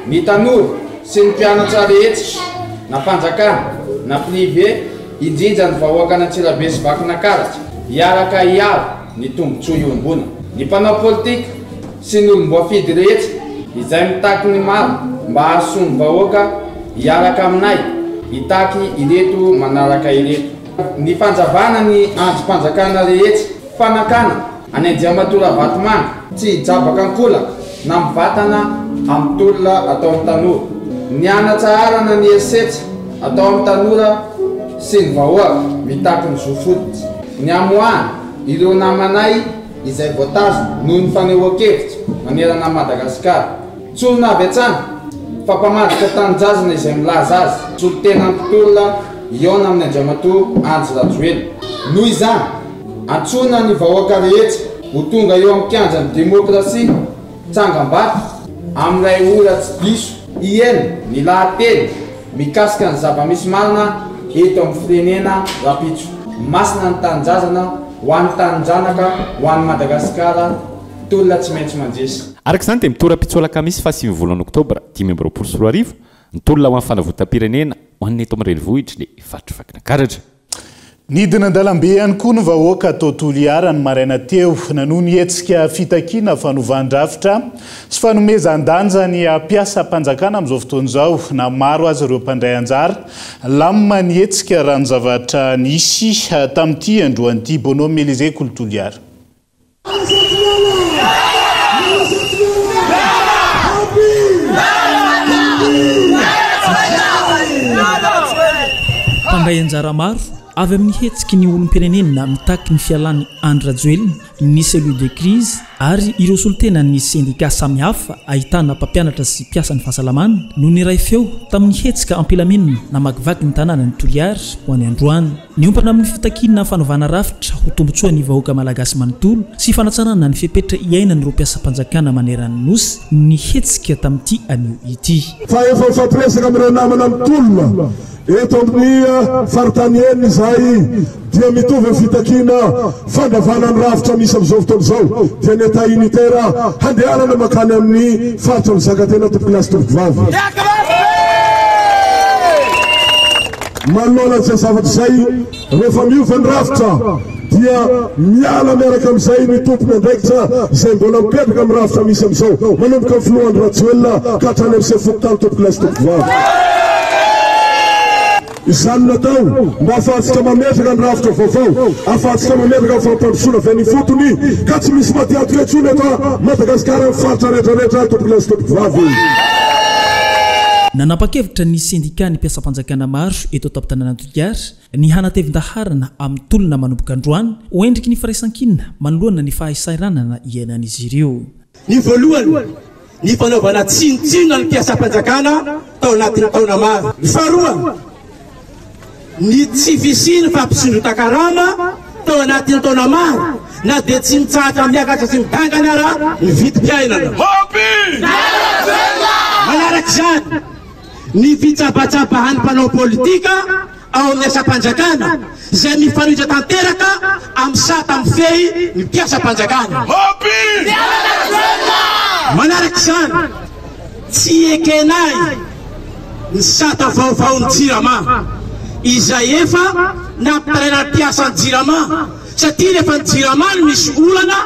Ny tanora sy ny mpianatra rehetra, na fanjakana na privé, indrindra ny vahoakan'Antsirabe sy Vakinankaratra, hiaraka hiaro ny tombontsoa iombonana. Ny mpanao politika sy ny olom-boafidy rehetra izay mitaky ny maro mba hahasoa ny vahoaka hiaraka aminay hitaky ireto manaraka ireto. Ny fanjavana ny andrim-panjakana rehetra, fanakana an'i Andriamatoa Ravatomanga tsy hijabaka an-kolaka na mivantana amin'ny tolona ataon'ny tanora. Ny hanatsaharana ny herisetra atao amin'ny tanora sy ny vahoaka mitaky ny zo fototra. Ny hamoahana ireo namanay izay voatazona noho ny fanehoan-kevitra manerana an'i Madagasikara. Tsorina avy hatrany fa mpamadika tanindrazana izay milaza azy solontenan'ny mpitolona hihaona amin'i Andriamatoa Andry Rajoelina. Noho izany, antsoina ny vahoaka rehetra ho tonga eo amin'ny kianjan'ny demokrasia Tsangambato amin'ny iray ora tsy diso hihaino ny lahateny mikasika ny zava-misy marina eto amin'ny firenena rahampitso. Masina ny tanindrazana ho an'ny taninjanaka, ho an'i Madagasikara, tolona tsy maintsy mandresy. Araka izany dia mitoram-pitso alakamisy faha sivy volana oktobra 2025 ny tolona ho an'ny fanavotam-pirenena ho an'ny eto amin'ny renivohitry ny faritry Vakinankaratra. Nidina an-dalambe ihany koa ny vahoaka tao Toliara ny maraina teo, nanohy ny hetsika fitakiana fanovan-drafitra sy fanomezan-danja ny mpiasam-panjakana amin'izao fotoana izao. Na maro aza ireo mpandray anjara, lamina ny hetsika raha ny zavatra nisy tamin'ity androany ity. Bonhomme Elysée Kolo Toliara. Mpandray anjara maro avy amin'ny hetsiky ny olom-pirenena mitaky ny fialan'i Andry Rajoelina, ny cellule de crise ary ireo solontenan'ny sendika samihafa ahitana mpampianatra sy mpiasan'ny fahasalamana no niray feo tamin'ny hetsika am-pilaminana namakivaky ny tanànan'i Toliara ho any androany. Niompana amin'ny fitakiana fanovana rafitra ho tombontsoan'ny vahoaka malagasy manontolo sy fanatsarana ny fepetra iainan'ireo mpiasam-panjakana manerana ny Nosy ny hetsika tamin'ity anio ity. Fa efa mifampiresaka amin'ireo namana mitolona eto amin'ny faritany enina izahay dia mitovy ny fitakiana fandravana ny rafitra misy amin'izao fotoana izao dia ny Etat unitaire handehanana mankany amin'ny faritra mizaka tena tompokolahy sy tompokovavy. Manoloana izay zavatra izay, rehefa miova ny rafitra dia miala miaraka amin'izay ny tompon'andraikitra izay mbola mipetraka amin'ny rafitra misy amin'izao, manomboka amin'ny filoha Andry Rajoelina ka hatrany amin'ny sefo fokontany tompokolahy sy tompokovavy. Izany no natao mba hahafahantsika mametraka ny rafitra vaovao, hahafahantsika mametraka ny fampandrosoana avy any ifotony ka tsy misy matiantoka intsony eto Madagasikara amin'ny faritra rehetra rehetra tompokolahy sy tompokovavy. Nanapa-kevitra ny sendikan'ny mpiasam-panjakana maro eto an-tampon-tanànan'i Toliara ny hanatevin-daharana amin'ny tolona manomboka androany ho endriky ny firaisankina manoloana ny fahasahiranana iainan'izy ireo. Ny voalohany, ny fanaovana tsinontsinona ny mpiasam-panjakana tao anatin'ny taona maro. Ny faharoa, ny tsy fisian'ny fampisondrotan-karama tao anatin'ny taona maro na dia tsy mitsahatra miakatra sy midangana ara ny vidim-piainana. Manaraka izany, ny fitsabatsabahan'ny mpanao politika ao amin'ny asam-panjakana izay mifanohitra tanteraka amin'ny sata mifehy ny mpiasam-panjakana. Manaraka izany, tsy ekenay ny sata vaovaon'ny Jirama izay efa nampitaraina ny mpiasan'ny Jirama satria rehefa ny Jirama no misy olana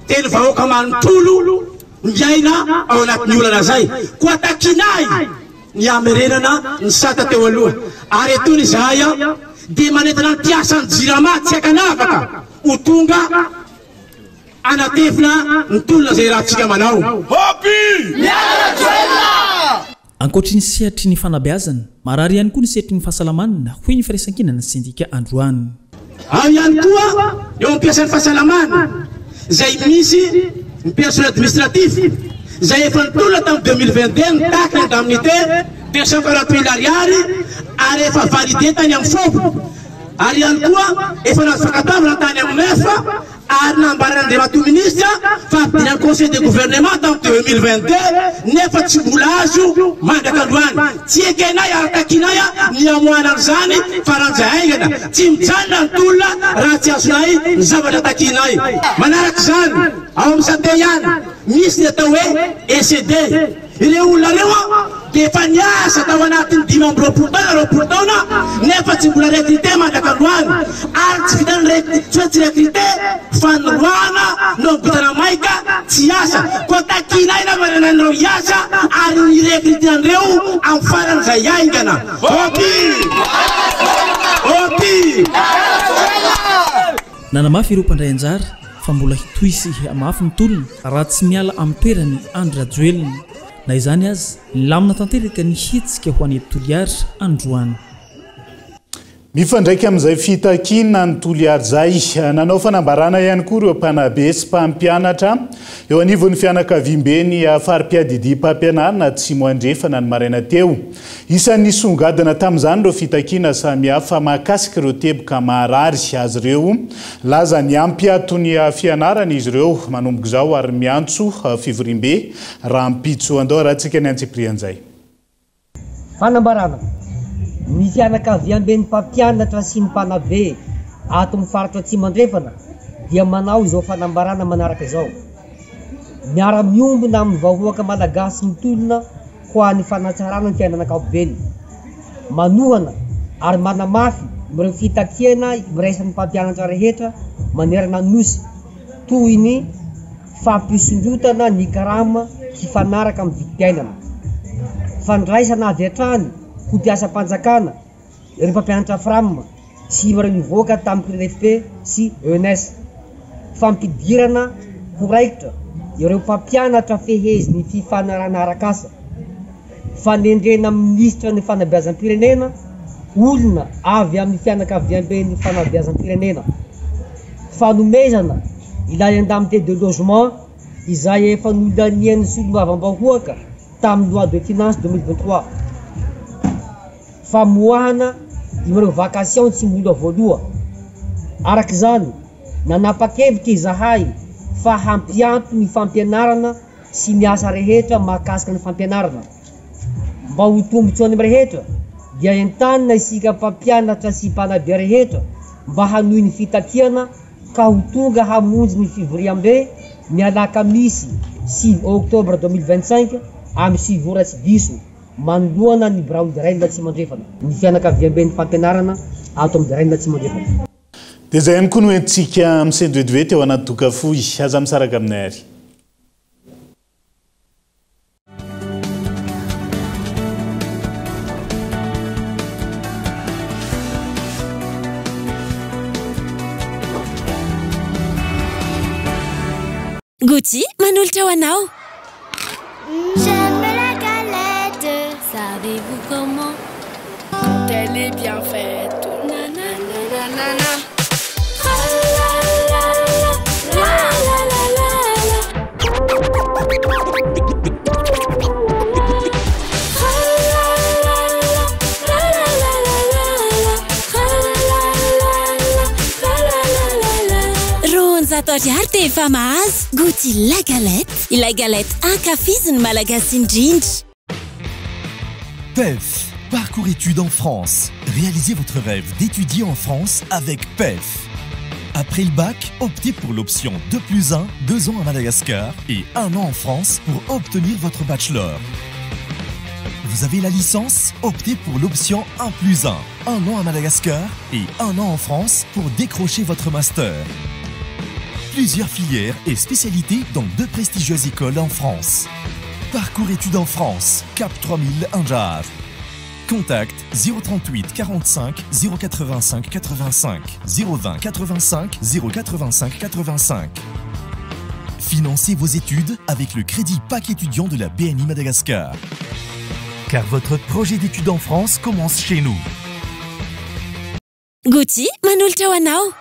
dia ny vahoaka manontolo no miaina ao anatin'ny olana izay. Koa takinay ny hamerenana ny sata teo aloha ary etoana izahay dia manentana ny mpiasan'ny Jirama tsy ankanavaka ho tonga hanatevina ny tolona izay iarahantsika manao. Ankoatry ny sehatry ny fanabeazana, marary ihany koa ny sehatry ny fahasalamana, hoy ny firaisankinana sendika androany. Ao ihany koa eo amin'ny mpiasan'ny fahasalamana izay misy ny personnel administratif izay efa nitolona tamin'ny 2022 nitaky ny indemnité 240 mille ariary ary efa validé tany amin'ny FOB. Ary ihany koa efa nahazo fankatoavana tany amin'ny MEF ary nambaran'Andriamatoa Minisitra fa hampidirana Conseil de Gouvernement tamin'ny 2022 nefa tsy mbola azo mandraka androany. Tsy ekenay ary takianay ny hamoahana an'izany faran'izay haingana. Tsy mijanona ny tolona raha tsy azonay ny zavatra takianay. Manaraka izany, ao amin'ny Santé ihany, misy ny atao hoe ECD. Ireo olona ireo dia efa niasa tao anatin'ny 25 taona, 20 taona nefa tsy mbola recruter mandraka androany ary tsy vitan'ny rec, tsy hoe tsy recruter fa noroahana, noavotana maika tsy hiasa. Koa takianay ny hamerenana an'ireo hiasa ary ny hi-recruter an'ireo amin'ny faran'izay haingana. Opi! Opi! Nanamafy ireo mpandray anjara fa mbola hitohy sy hihamafy ny tolona raha tsy miala amin'ny toerany Andry Rajoelina. Na izany aza, nilamina tanteraka ny hetsika ho any Toliara androany. Mifandraika amin'izay fitakiana any Toliara izay, nanao fanambarana ihany koa ireo mpanabe sy mpampianatra eo anivon'ny fianakaviamben'ny fari-piadidiam-pampianarana Atsimo Andrefana ny maraina teo. Isan'ny nisongadina tamin'izany ireo fitakiana samihafa mahakasika ireo teboka maharary azy ireo. Nilaza ny hampiato ny fianarana izy ireo manomboka izao ary miantso fivoriambe rahampitso. Andao arahantsika ny antsipirian'izay. Fanambarana, Ny fianakaviamben'ny mpampianatra sy ny mpanabe ato amin'ny faritra Atsimo Andrefana dia manao izao fanambarana manaraka izao, Miara-miombona amin'ny vahoaka malagasy mitolona ho an'ny fanatsarana ny fiainana ankapobeny. Manohana ary manamafy ireo fitakiana iraisan'ny mpampianatra rehetra manerana ny Nosy, toy ny fampisondrotana ny karama hifanaraka amin'ny vidim-piainana, fandraisana avy hatrany ho mpiasam-panjakana ireo mpampianatra Fram sy ireo nivoaka tamin'ny CNFP sy ENS, fampidirana ho raikitra ireo mpampianatra fehezin'ny fifanarahana arak'asa, fanendrena minisitra ny fanabeazam-pirenena, olona avy amin'ny fianakaviamben'ny fanabeazam-pirenena, fanomezana ilay indemnité de logement izay efa nolanian'ny solombavambahoaka tamin'ny loi de finances 2023. Famoahana ireo vacation tsy mbola voaloa. Araka izany, nanapa-kevitra izahay fa hampianto ny fampianarana sy ny asa rehetra mahakasika ny fampianarana. Mba ho tombotsoan'ny rehetra dia entanina isika mpampianatra sy mpanabe rehetra mba hanohy ny fitakiana ka ho tonga hamonjy ny fivoriambe ny alakamisy 9 octobre 2025 amin'ny 9 ora tsy diso. Manoloana ny biraon'ny Drain Atsimo Andrefana. Ny fianakaviamben'ny fampianarana ato amin'ny Drain Atsimo Andrefana. Dia izay ihany koa no entintsika misento vetivety ao anaty doka fohy. Aza misaraka aminay ary. Gucci manolotra ho anao. J'aime la galette, savez-vous comment Quand elle est bien faite, nanananana 200 ariary dia efa mahazo Gouty la galette. Ilay galette ankafizin'ny Malagasy indrindra. PEF, parcours études en France. Réalisez votre rêve d'étudier en France avec PEF. Après le bac, optez pour l'option 2 plus 1, 2 ans à Madagascar et 1 an en France pour obtenir votre bachelor. Vous avez la licence Optez pour l'option 1 plus 1, 1 an à Madagascar et 1 an en France pour décrocher votre master. Plusieurs filières et spécialités dans deux prestigieuses écoles en France. Parcours études en France, Cap 3000 Anjar. Contact 038 45 085 85 020 85 085 85. Financez vos études avec le crédit PAC étudiant de la BNI Madagascar. Car votre projet d'études en France commence chez nous. Gucci manolotra ho anao.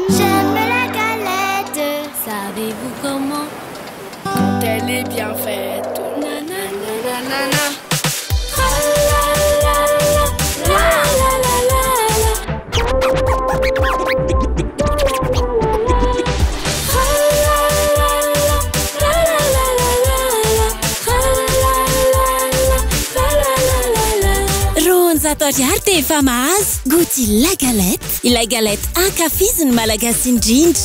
J'aime la galette, savez-vous comment Quand elle est bien faite, nanananana. 200 ariary dia efa mahazo Gouty La Galette, ilay galette ankafizin'ny Malagasy indrindra.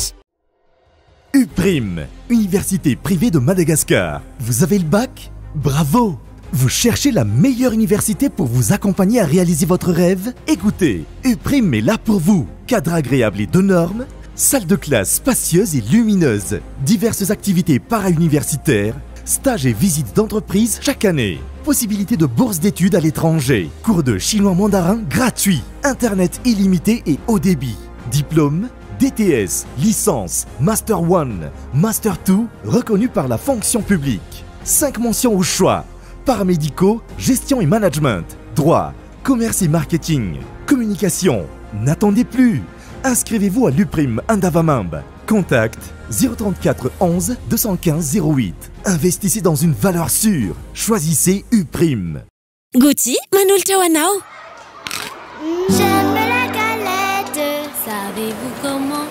UPRIM, Université privée de Madagascar. Vous avez le bac Bravo Vous cherchez la meilleure université pour vous accompagner à réaliser votre rêve Écoutez, UPRIM est là pour vous. Cadre agréable et de normes, salle de classe spacieuse et lumineuse, diverses activités para-universitaires, stages et visites d'entreprise chaque année. Possibilité de bourse d'études à l'étranger, cours de chinois mandarin gratuit, internet illimité et haut débit, diplôme, DTS, licence, Master 1, Master 2, reconnu par la fonction publique. 5 mentions au choix. Paramédicaux, gestion et management, droit, commerce et marketing, communication. N'attendez plus. Inscrivez-vous à l'UPRIM Andavamamba. Contact 034 11 215 08. Investissez dans une valeur sûre. Choisissez UPRIM. Gouty manolotra ho anao. J'aime la galette, savez-vous comment?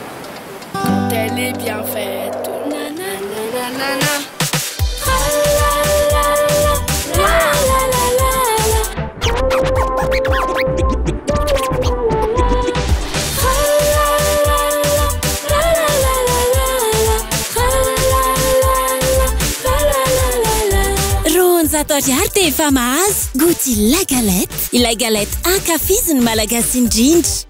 Quand elle est bien faite, nanananana. 200 ariary dia efa mahazo Gouty La Galette, ilay galette ankafizin'ny Malagasy indrindra.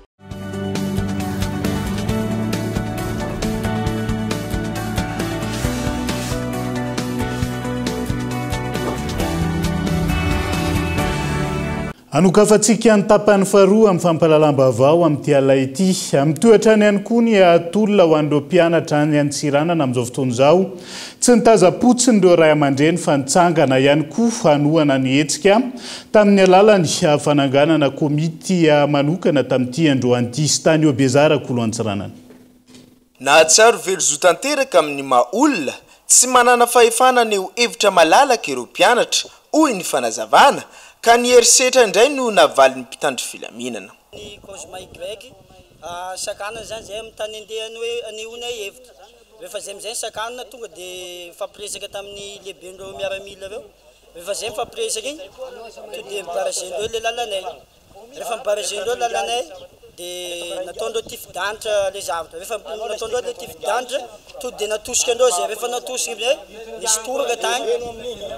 Hanokafantsika ny tapany faharoa amin'ny fampahalalam-baovao amin'ity alina ity. Mitohy hatrany ihany koa ny tolona ho an'ireo mpianatra any Antsiranana amin'izao fotoana izao. Tsy nitazam-potsiny ireo ray aman-dreny fa nitsangana ihany koa hanohana ny hetsika tamin'ny alalan'ny fananganana komity manokana tamin'ity androany ity sy tany Bezara Kolo Antsiranana. Nahatsiaro very zo tanteraka amin'ny maha olona, tsy manana fahefana haneho hevitra malalaka ireo mpianatra, hoy ny fanazavana, ka ny herisetra indray no navalin'ny mpitandro filaminana. Ny Cosma Y, sakanana izany izay amin'ny tany andehany hoe anehoanay hevitra. Rehefa izay amin'izay ny sakanana tonga dia nifampiresaka tamin'ny lehiben'ireo miaramila ireo. Rehefa izay nifampiresaka iny, to dia ni-barrager-ndreo ilay lalanay. Rehefa ni-barrager-ndreo lalanay dia nataondreo tifi-danitra ilay zavatra. Rehefa nataondreo ilay tifi-danitra, to dia natosika andreo izay. Rehefa natosika amin'izay, nisy toraka tany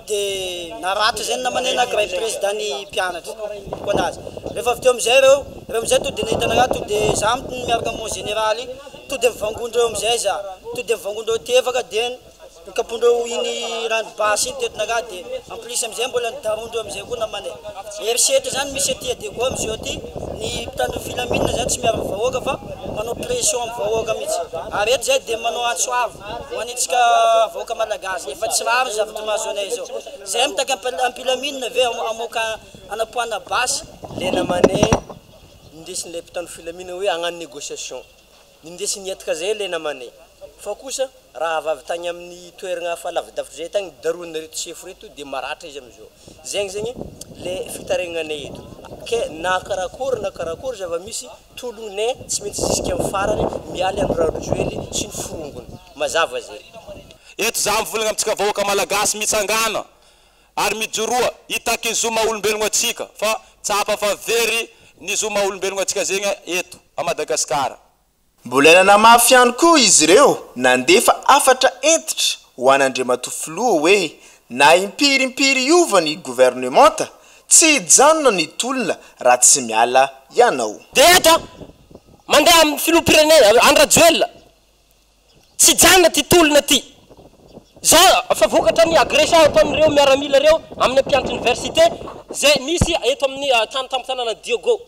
dia naratra izay ny namanay anankiray, président-n'ny mpianatra koa anazy. Rehefa avy teo amin'izay ireo, ireo amin'izay to dia nahita anakahy, to dia za miaraka amin'ny mon général, to dia mivangondreo amin'izay za, to dia mivangondreo tefaka dia Nikapoindreo iny rano basy iny teto nagaha de en plus amizay mbola nidarondreo amizay koa namanay. Herisetra zany misy aty Adego amizao aty, ny mpitandro ny filaminana zany tsy miaro ny vahoaka fa manao pression am vahoaka mihitsy. Ary eto zay de manao antso avo ho an'itsika vahoaka malagasy, efa tsy rariny zavatra mahazo anay zao. Zay mitaky ampilaminana ve hamoaka hanapoahana basy. Le namanay nindesin'ilay mpitandro filaminana hoe hagnano négociation. Nindesiny niataka zay le namanay. Fa kosa raha avy avy tagny amin'ny toeragna hafa lavidavitra zay tagny darohina reto sefo reto de maratra izy amizao. Zegny zegny le fitaregnanay eto. Ke na karakory na karakory zava-misy tolognay tsy maintsy jusqu'à amin'ny farany mialy an'i Rajoely sy ny forongony. Mazava zay. Eto za mivolagna amintsika vahoaka Malagasy mitsangàna ary mijoroa hitaky ny zo maha olombelogno antsika fa tsapa fa very ny zo maha olombelogno antsika zegny eto a Madagasikara. Mbola nanamafy ihany koa izy ireo nandefa hafatra hentitra ho an'Andriamatoa Filoha hoe na impiry impiry hiova ny governemanta, tsy hijanona ny tolona raha tsy miala ianao. Dia eto aho mandeha amin'ny filoham-pirenena Andry Rajoelina. Tsy hijanona ty tolona ty. Zao fa vokatra ny agression ataon'ireo miaramila ireo amin'ny mpianatry université zay misy eto amin'ny trano tampon-tanàna Diogo.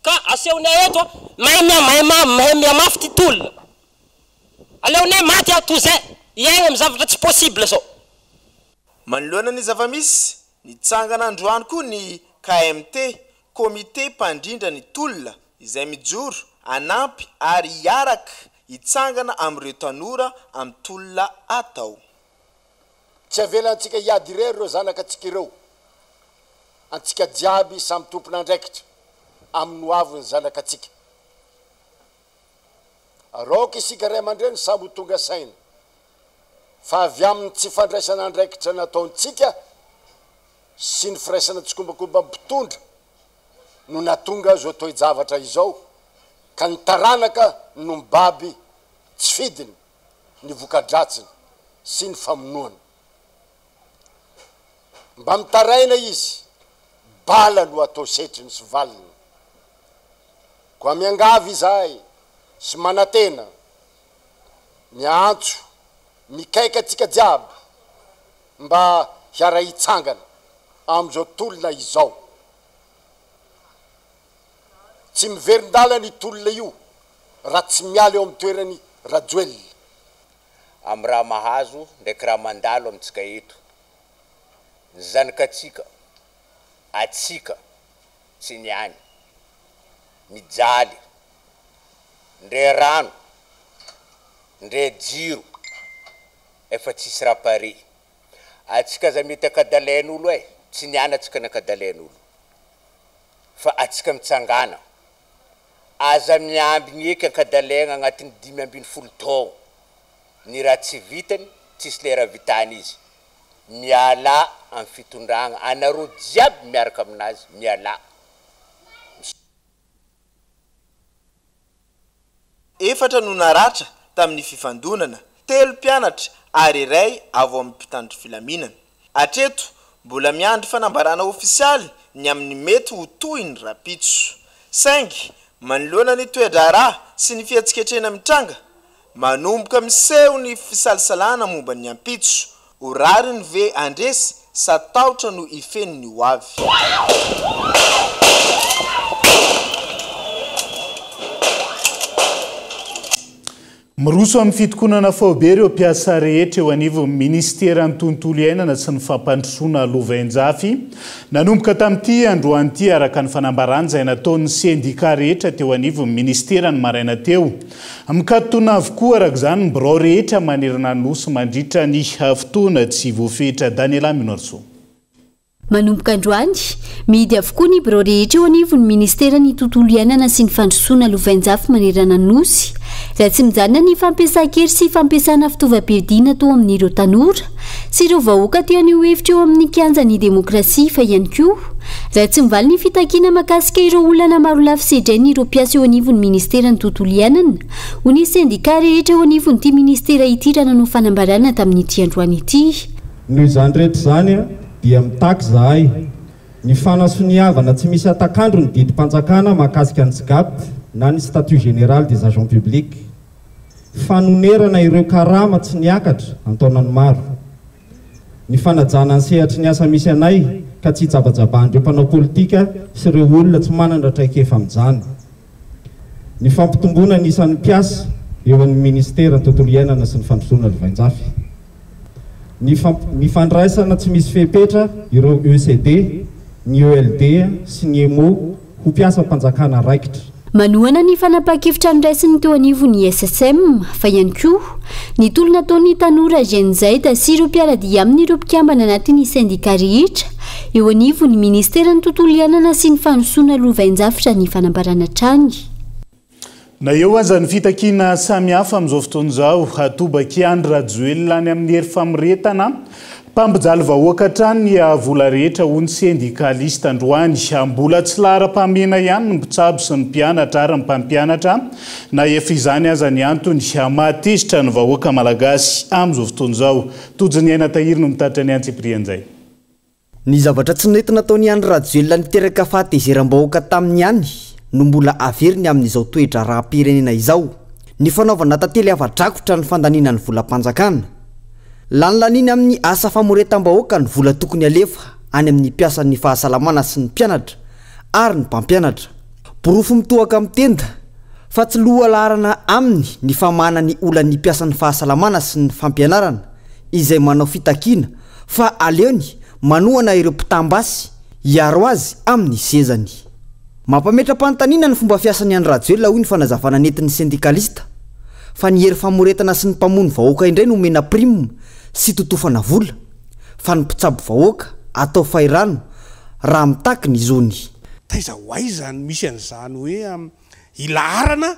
Ka asehonay eto mahay miha mahay mihamafy ty tolona. Aleonay maty aho toy zay hiaigna amin'ny zavatra tsy possible zao. Manoloana ny zava-misy, nitsangana androany koa ny KMT, Komite mpandrindra ny tolona, izay mijoro hanampy ary hiaraka hitsangana amin'ireo tanora amin'ny tolona atao. Tsy avelantsika hiady irery ireo zanakatsika ireo. Antsika jiaby samy tompon'andraikitra amin'ny hoavin'ny zanakatsika. Ary aoka isika ray aman-dreny samy ho tonga saina fa avy amin'ny tsy fandraisana andraikitra nataontsika sy ny firaisana tsikombakomba mpitondra no nahatonga izao toe-javatra izao ka ny taranaka no mibaby tsy fidiny ny voka-dratsiny sy ny famonoana. Mba mitaraina izy, bala no atao setriny sy valiny. Koa miangavy izahay sy manantena, miantso, mikaika antsika jiaby mba hiara-hitsangana amin'izao tolona izao. Tsy miverin-dalana io tolona io raha tsy miala eo amin'ny toerany Rajoelina. Amin'ny raha mahazo ndraiky raha mandalo amintsika eto, ny zanakatsika, atsika tsy ny any, mijaly, ndre rano, ndre jiro, efa tsisy raha pare, atsika aza mety akadalain'olo e, tsy ny any atsika nakadalain'olo, fa atsika mitsangana, Aza miambigny eky ankadalaigna agnatin'ny 15 taogno. Ny raha tsy vitany, tsisy lera ahavitany izy. Mialà amin'ny fitondragna, anareo jiaby miaraka aminazy, mialà. Efatra no naratra tamin'ny fifandonana, telo mpianatra ary iray avy ao amin'ny mpitandro filaminana. Hatreto, mbola miandry fanambarana ofisialy ny amin'ny mety ho tohiny rahampitso. Saingy, manoloana ny toe-draharaha sy ny fihetsiketsehana mitranga, manomboka miseho ny fisalasalana momba ny ampitso. Ho rariny ve handresy sa tahotra no hifehy ny ho avy? Miroso amin'ny fitokonana faobe ireo mpiasa rehetra eo anivon'ny minisiteran'ny Tontolo iainana sy ny fampandrosoana lovainjafy nanomboka tamin'ity androany ity, araka ny fanambarana izay nataon'ny sendika rehetra teo anivon'ny minisitera ny maraina teo. Mikatona avokoa araka izany ny birao rehetra manerana ny Nosy mandritra ny fotoana tsy voafetra. Daniela Minoarisoa. Manomboka androany, mihidy avokoa ny birao rehetra eo anivon'ny ministeran'ny Tontolo iainana sy ny fandrosoana lovainjafy manerana ny Nosy. Raha tsy mijanona ny fampiasan-kery sy fampiasana fitaovam-piadiana atao amin'ireo tanora sy ireo vahoaka te haneho hevitra eo amin'ny kianjan'ny demokrasia fa ihany koa raha tsy mivaly ny fitakiana mahakasika ireo olana marolafy sedrain'ireo mpiasa eo anivon'ny ministeran'ny Tontolo iainana hoy ny sendika rehetra eo anivon'ity ministera ity raha nanao fanambarana tamin'ity androany ity. Noho izany rehetra izany dia mitaky izahay ny fanasoniavana tsy misy hatak'andro ny didim-panjakana mahakasika ny SGAP na ny Statut Général des Agents Publics, fanonerana ireo karama tsy niakatra an-taonany maro, ny fanajana ny sehatry ny asa misy anay ka tsy hijabajabahan'ireo mpanao politika sy ireo olona tsy manana traikefa amin'izany. Ny fampitomboana ny isan'ny mpiasa eo amin'ny Ministeran'ny Tontolo Iainana sy ny Fandrosoana Lovainjafy. Ny ny fandraisana tsy misy fepetra ireo ECD, ny ELD sy ny EMO ho mpiasam-panjakana raikitra. Manohana ny fanapahan-kevitra noraisin'ny teo anivon'ny SSM, fa ihany koa ny tolona ataon'ny tanora Gen Z sy ireo mpiara-dia aminy ireo mpikambana anatin'ny sendika rehetra eo anivon'ny ministeran'ny tontolo iainana sy ny fandrosoana lovainjafitra ny fanambarana hatrany. Na eo aza ny fitakiana samihafa amin'izao fotoana izao, atobak'i Andry Rajoelina any amin'ny hery famoretana mpampijaly vahoaka hatrany ny vola rehetra, hoy ny sendikalista androany. Mbola tsy laharam-pahamehana ihany ny mpitsabo sy ny mpianatra ary ny mpampianatra, na efa izany aza ny antony mahatezitra ny vahoaka malagasy amin'izao fotoana izao. Tojo ny aina tahiry no mitatitra ny antsipirian'izay. Ny zavatra tsy nety nataon'i Andry Rajoelina niteraka fahatezeram-bahoaka taminy ihany no mbola averiny amin'izao toe-draharaham-pirenena izao. Ny fanaovana tantely afa-drakotra ny fandaniana ny volam-panjakana. Lanilaniany amin'ny asa famoretam-bahoaka ny vola tokony alefa any amin'ny mpiasan'ny fahasalamana sy ny mpianatra ary ny mpampianatra. Porofo mitohaka amin'ny tenda fa tsy lohalaharana aminy ny famahana ny olan'ny mpiasan'ny fahasalamana sy ny fampianarana izay manao fitakiana fa aleony manohana ireo mpitam-basy hiaro azy amin'ny sezany. Mampametra-panontaniana ny fomba fiasan'i Andry Rajoelina hoy ny fanazavana nentin'ny sendikalista fa ny hery famoretana sy ny mpamono vahoaka indray no omena prime sy totofana vola fa ny mpitsabo vahoaka atao fahirano raha mitaky ny zony. Taiza ho aiza no misy an'izany hoe ilaharana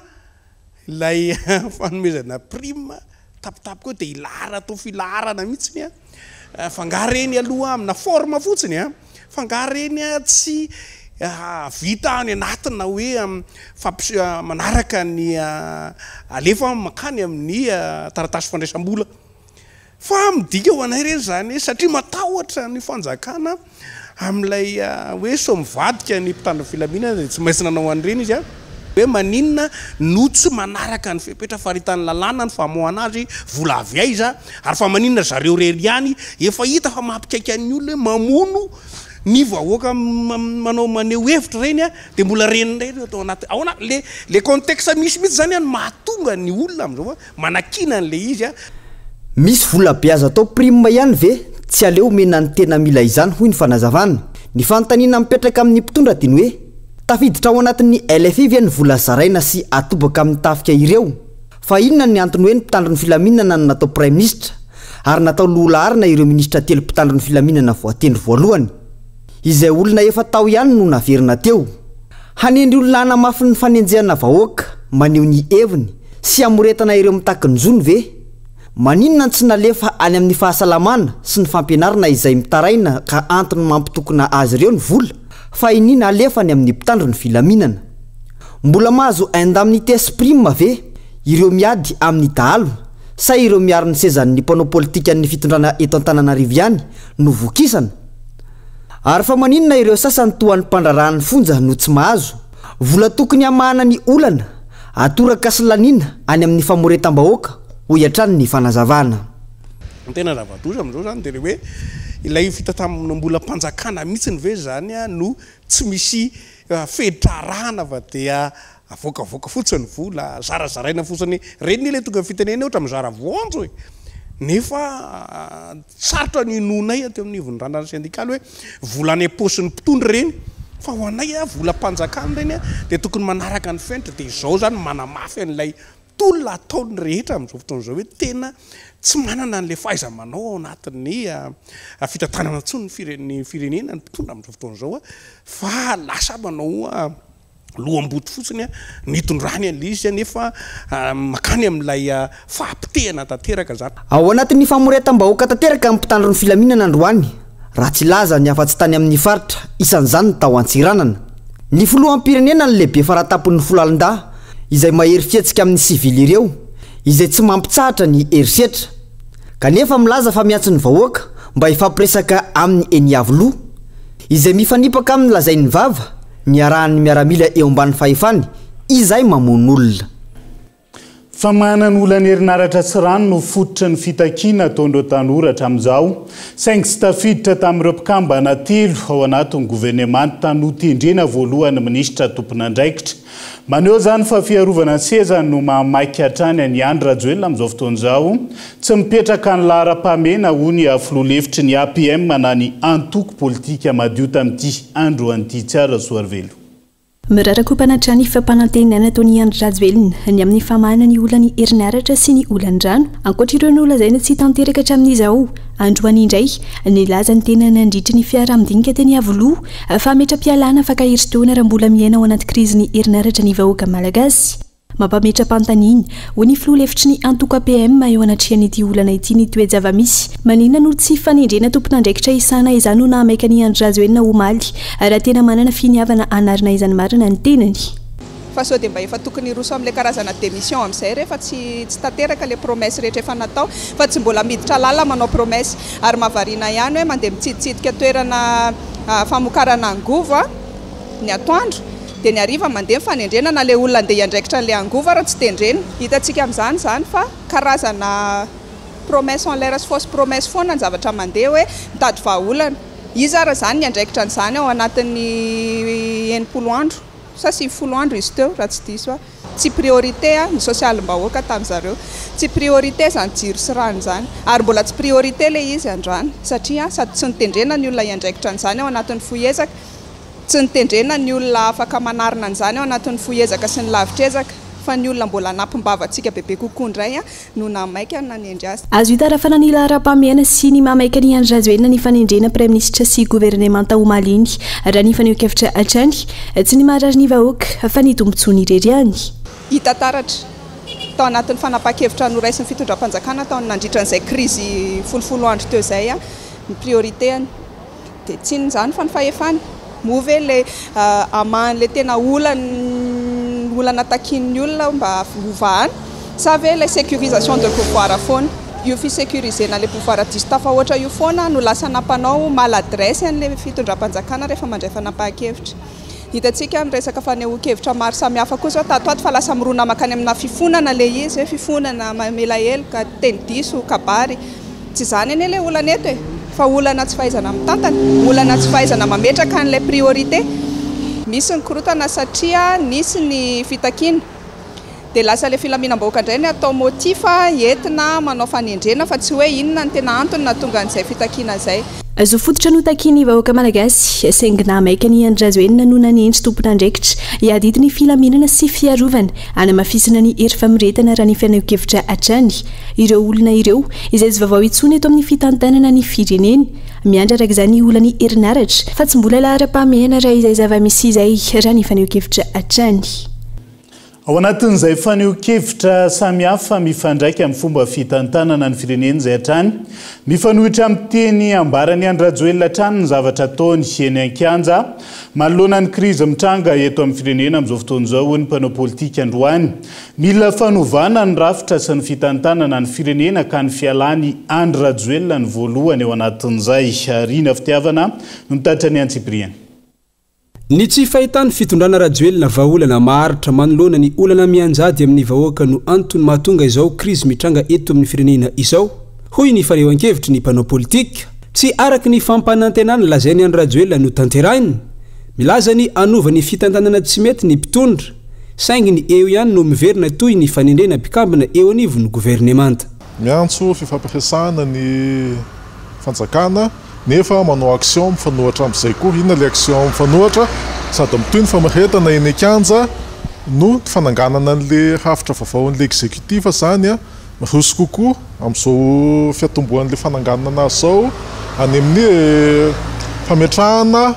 ilay fanomezana prime tapitapika eo dia ilaharana atao filaharana mihitsiny an! Fa nga reny aloha amina forme fotsiny an! Fa nga reny tsy Vita any anatina hoe fampi- manaraka ny alefa mankany amin'ny taratasy fandraisam-bola. Fa midika ho anay ireny izany satria matahotra ny fanjakana amin'ilay hoe sao mivadika ny mpitandro ny filaminana dia tsy maintsy nanao an'ireny izy. Hoe maninona no tsy manaraka ny fepetra faritan'ny lalàna ny famoahana azy, vola avy aiza, ary fa maninona zareo irery ihany, efa hita fa mampikaika ny olona hoe mamono ny vahoaka manao maneho hevitra ireny a, dia mbola ireny indray no atao anaty, ahoana le le contexte misy mihitsy zany no mahatonga ny olona amin'izao manakiana an'le izy a. Misy vola be azo atao prime ihany ve? Tsy aleo omena ny tena mila izany hoy ny fanazavana. Ny fanontaniana mipetraka amin'ny mpitondra dia ny hoe, tafiditra ao anatin'ny LFI ve ny vola zaraina sy atobaka amin'ny tafika ireo? Fa inona ny antony hoe ny mpitandro ny filaminana no natao praiminisitra ary natao lohalaharana ireo minisitra telo mpitandro ny filaminana voatendry voalohany? Izay olona efa tao ihany no naverina teo. Hanendry olona hanamafy ny fanenjehana vahoaka maneho ny heviny sy hamoretana ireo mitaky ny zony ve? Maninona no tsy nalefa any amin'ny fahasalamana sy ny fampianarana izay mitaraina ka antony mampitokona azy ireo ny vola fa iniana alefa any amin'ny mpitandro ny filaminana? Mbola mahazo indemnité sy prime ve ireo miady amin'ny dahalo sa ireo miaro ny sezan'ny mpanao politikan'ny fitondrana eto Antananarivo ihany no vokisana? Ary fa maninona ireo sasany toa ny mpandraharahan'ny fonja no tsy mahazo? Vola tokony hamahana ny olana, atoraka sy laniana any amin'ny famoretam-bahoaka, hoy hatrany ny fanazavana. Ny tena zava-doza amin'izao izany dia ilay hoe ilay fitantanam-bolam-panjakana mihitsiny ve izany no tsy misy Fetra arahana fa dia avoakavoaka fotsiny ny vola, zarazaraina fotsiny, ireny anie ilay tonga fitenenana hoe ohatra mizara voanjo e! Nefa sarotra ny inoanay aty anivon'ny randrana sendikaly hoe vola any am-paosin'ny mpitondra ireny fa ho anay volam-panjakana ireny dia tokony manaraka ny fenitra, dia izao izany manamafy an'ilay tolona ataon'ny rehetra amin'izao fotoana izao hoe tena tsy manana an'ilay fahaiza-manao ao anatin'ny fitantanana intsony ny firenena, ny mpitondra amin'izao fotoana izao fa lasa manao loham-boto fotsiny ny hitondrany an'ilay izy nefa mankany amin'ilay fahapotehana tanteraka izany. Ao anatin'ny famoretam-bahoaka tanteraka ny mpitandro ny filaminana androany, raha tsy hilaza ny afa-tsy tany amin'ny faritra, isan'izany ny tao Antsiranana. Ny filoham-pirenena no lehibe faratampon'ny foloalindahy izay mahery fihetsika amin'ny sivily ireo, izay tsy mampitsahatra ny herisetra. Kanefa milaza fa miantso ny vahoaka mba hifampiresaka aminy eny Iavoloha, izay mifanipaka amin'ny lazain'ny vava niarahan'ny miaramila eo ambany fahefany izay mamono olona. Famahana ny olan'ny herinaratra sy rano no fototry ny fitakiana ataon'ireo tanora hatramin'izao, saingy tsy tafiditra tamin'ireo mpikambana telo ao anatin'ny governemanta notendrena voalohany minisitra tompon'andraikitra. Maneho izany fa fiarovana ny sezany no mahamaika hatrany an'i Andry Rajoelina amin'izao fotoana izao. Tsy mipetraka ny laharam-pahamehana, hoy ny filoha lefitry ny APM na ny antoko politika madio tamin'ity androany ity. Tsiaro Rasoarivelo. Mirarakompana hatrany fampanantenana nataon'i Andry Rajoelina ny amin'ny famahana ny olan'ny herinaratra sy ny olan'ny rano. Ankoatra ireo nolazaina tsy tanteraka hatramin'izao, androany indray, nilaza ny tena nandritry ny fiaraha-midinika teny Iavoloha fa hametra-pialana afaka herintaona raha mbola miaina ao anaty krizin'ny herinaratra ny vahoaka malagasy. Mampametra-panontaniana, hoy ny filoha lefitry ny antoko APM eo anatrehan'ity olana ity ny toe-java-misy. Maninona no tsy fanendrena tompon'andraikitra hisahana izany no nahamaika an'i Andry Rajoelina omaly, raha tena manana finiavana hanarina izany marina ny tenany? Fa sao dia mba efa tokony hiroso amin'ilay karazana démission amin'izay re fa tsy tsy tanteraka ilay promesse rehetra efa natao fa tsy mbola miditra lalina manao promesse. Ary mahavariana ihany hoe mandeha mitsiditsidika toerana famokarana angovo ny atoandro Dia ny hariva mandeha ny fanendrena na ilay olona andeha hiandraikitra an'ilay angovo ary tsy tendrena. Hitantsika amin'izany izany fa karazana promesse en l'air sy fausse promesse foana ny zavatra mandeha hoe mitady vahaolana. Iza ary izany ny hiandraikitra an'izany ao anatin'ny 60 andro sa 90 andro izy teo raha tsy diso aho. Tsy priorité ny sosialim-bahoaka tamin'izareo. Tsy priorité izany jiro sy rano izany. Ary mbola tsy priorité ilay izy androany satria sady tsy notendrena ny olona hiandraikitra an'izany ao anatin'ny fohy ezaka, Tsy notendrena ny olona afaka manarina an'izany ao anatin'ny fohy ezaka sy ny lavitr'ezaka, fa ny olona mbola hanampim-bava antsika bebe kokoa indray no nahamaika ny nanendry azy. Azo itarafana ny laharam-pahamehana sy ny mahamaika an'i Andry Rajoelina ny fanendrena Praiminisitra sy governemanta omaly iny, raha ny fanehoan-kevitra hatrany. Tsy ny maharary ny vahoaka, fa ny tombontsoany irery ihany. Hita taratra tao anatin'ny fanapahan-kevitra noraisin'ny fitondram-panjakana tao nandritra an'izay krizy folofolo andro teo izay ny priorité-ny. Dia tsy inona izany fa ny fahefany. Moa ve ilay hamaha an'ilay tena olana olana takian'ny olona mba hovahana sa ve ilay sécurisation de pouvoir foana? Io fi-sécuriser-na ilay pouvoir diso tafahoatra io foana no lasa nampanao maladresse an'ilay fitondram-panjakana rehefa mandray fanapahan-kevitra. Hitantsika ny resaka fanehoan-kevitra maro samihafa koa izao tato ato fa lasa mirona mankany amina fifonana ilay izy hoe fifonana, mamela heloka, teny diso, kabary. Tsy izany anie ilay olana eto e! Fa olana tsy fahaizana mitantana, olana tsy fahaizana mametraka an'ilay priorité. Misy ny korontana satria nisy ny fitakiana. Dia lasa ilay filaminam-bahoaka indray ny atao motif entina manao fanendrena fa tsy hoe inona no tena antony nahatonga an'izay fitakiana izay. Zo fototra notakian'ny vahoaka malagasy, saingy nahamaika an'i Andry Rajoelina no nanendry tompon'andraikitra hiadidy ny filaminana sy fiarovana, hanamafisana ny hery famoretana raha ny fanehoan-kevitra hatrany. Ireo olona ireo, izay tsy vaovao intsony eto amin'ny fitantanana ny firenena. Miandry araka izany ny olan'ny herinaratra, fa tsy mbola laharam-pahamehana raha izay zava-misy izay, raha ny fanehoan-kevitra hatrany. Ao anatin'izay fanehoan-kevitra samihafa mifandraika amin'ny fomba fitantanana ny firenena izay hatrany, mifanohitra amin'ny teny ambaran'i Andry Rajoelina hatrany ny zavatra ataony eny an-kianja manoloana ny krizy mitranga eto amin'ny firenena amin'izao fotoana izao, hoy ny mpanao politika androany. Mila fanovana ny rafitra sy ny fitantanana ny firenena ka ny fialan'i Andry Rajoelina no voalohany ao anatin'izay. Rina Fitiavana no mitatitra ny antsipiriany. Ny tsy fahitan'ny fitondrana Rajoelina vahaolana maharitra manoloana ny olana mianjady amin'ny vahoaka no antony mahatonga izao krizy mitranga eto amin'ny firenena izao, hoy ny fanehoan-kevitry ny mpanao politika. Tsy araka ny fampanantenana lazain'i Andry Rajoelina no tanterahina. Milaza ny hanova ny fitantanana tsy mety ny mpitondra, saingy ny eo ihany no miverina toy ny fanendrena mpikambana eo anivon'ny governemanta. Miantso fifampiresahana ny fanjakana nefa manao action mifanohatra amin'izay koa. Inona ilay action mifanohatra? Sady mitohy ny famoretana eny an-kianja no fananganana an'ilay rafitra vaovaon'ilay executif izany miroso kokoa amin'izao fiatombohan'ilay fananganana azy izao any amin'ny fametrahana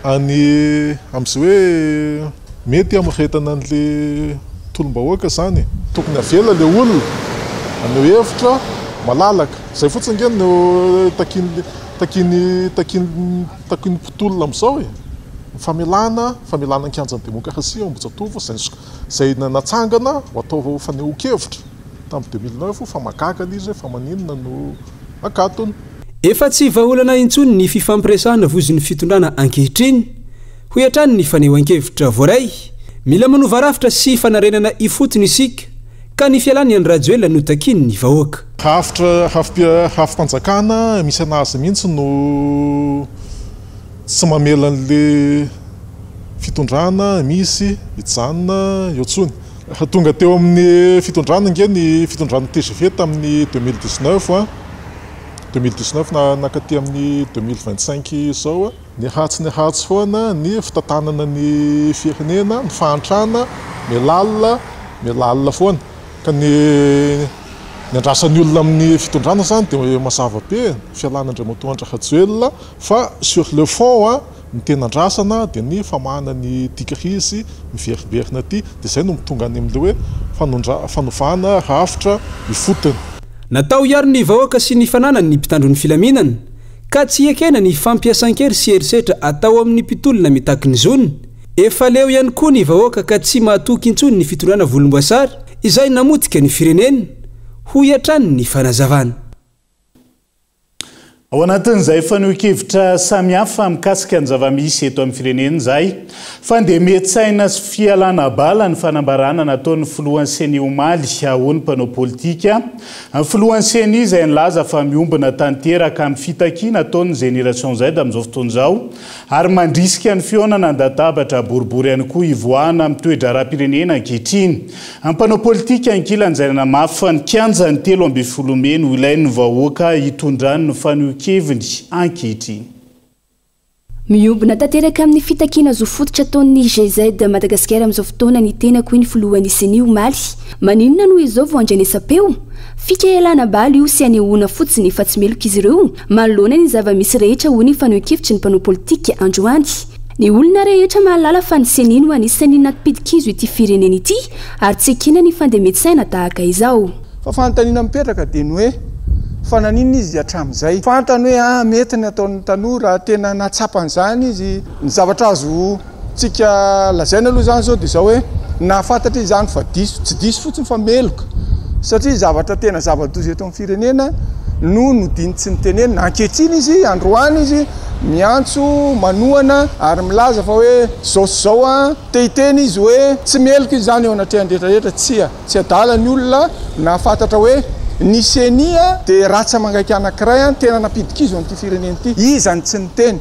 Any amin'izay hoe mety hamoretana an'le tolom-bahoaka izany e. Tokony avela le olona haneho hevitra malalaka. Izay fotsiny ange no takian'ny takian'ny takian'ny takian'ny mpitolona amin'izao e. Ny famelana famelana ny kianjan'ny demokrasia ao Ambohijatovo izay izay natsangana ho atao fanehoan-kevitra tamin'ny 2009 fa mahagaga ilay izy hoe fa maninona no akatony. Efa tsy vahaolana intsony ny fifampiresahana voizin'ny fitondrana ankehitriny, hoy hatrany ny fanehoan-kevitra voaray. Mila manova rafitra sy fanarenana ifotony isika, ka ny fialan'i Andry Rajoelina no takian'ny vahoaka. Rafitra, rafi-panjakana misy anazy mihitsy no tsy mamela an'le fitondrana misy hijanona eo intsony. Raha tonga teo amin'ny fitondrana ange ny fitondran'ny tgv tamin'ny 2019 an, 2019 na nankaty amin'ny 2025 izao, niharatsy niharatsy foana ny fitantanana ny firenena, ny fahantrana mihalalina mihalalina foana. Ka ny ny andrasan'ny olona amin'ny fitondrana izany dia mazava be e, ny fialan'Andriamatoa Andry Rajoelina fa sur le fond an, ny tena andrasana dia ny famahana ny ity krizy miverimberina ity, dia izay no tonga any amin'ilay hoe fanondra fanovana rafitra ifotony. Natao hiaro ny vahoaka sy ny fananany ny mpitandro ny filaminana, ka tsy ekena ny fampiasan-kery sy herisetra atao amin'ny mpitolona mitaky ny zony. Efa leo ihany koa ny vahoaka ka tsy mahatoky intsony ny fitondrana volomboasary izay namotika ny firenena, hoy hatrany ny fanazavana. Ao anatin'izay fanehoan-kevitra samihafa mikasika ny zava-misy eto amin'ny firenena izay, fandemen-tsaina sy fialana bala ny fanambarana nataon'ny filohan'ny Ceni omaly, hoy ny mpanao politika. Ny filohan'ny Ceni izay nilaza fa miombona tanteraka amin'ny fitakiana ataon'ny Génération Z amin'izao fotoana izao ary mandrisika ny fihaonana an-databatra boribory ihany koa hivoahana amin'ny toe-draharaham-pirenena ankehitriny. Mpanao politika ankilany izay nanamafy fa ny kianjan'ny 13 mey no ilain'ny vahoaka hitondrany ny fanehoan-keviny ankehitriny. Miombona tanteraka amin'ny fitakiana zo fototra ataon'ny GZ Madagasikara amin'izao fotoana ny tenako hoy ny filohan'ny Ceni omaly. Maninona no izao vao andrenesam-peo? Fika ialana bala io sy anehoana fotsiny fa tsy meloka izy ireo manoloana ny zava-misy rehetra hoy ny fanehoan-kevitry ny mpanao politika androany. Ny olona rehetra mahalala fa ny Ceni no anisan'ny nampidi-kizo ity firenena ity ary tsy ekena ny fandemen-tsaina tahaka izao. Fa fanontaniana mipetraka dia ny hoe, Fa naninona izy hatramin'izay? Fantany hoe ah mety ny ataon'ny tanora, tena nahatsapa an'izany izy. Ny zavatra azontsika lazaina aloha izany izao dia izao hoe nahafantatra izy izany fa diso, tsy diso fotsiny fa meloka satria zavatra tena zava-doza eto amin'ny firenena no nodiny tsy nitenenina. Ankehitriny izy, androany izy miantso, manohana ary milaza fa hoe izao sy izao an, te hiteny izy hoe tsy meloka izy izany eo anatrehan'ny rehetra rehetra, tsia. Tsy adala ny olona nahafantatra hoe ny ceni dia ratsa-mangaika anankiray tena nampidi-kizo an'ity firenena ity. Iza no tsy niteny?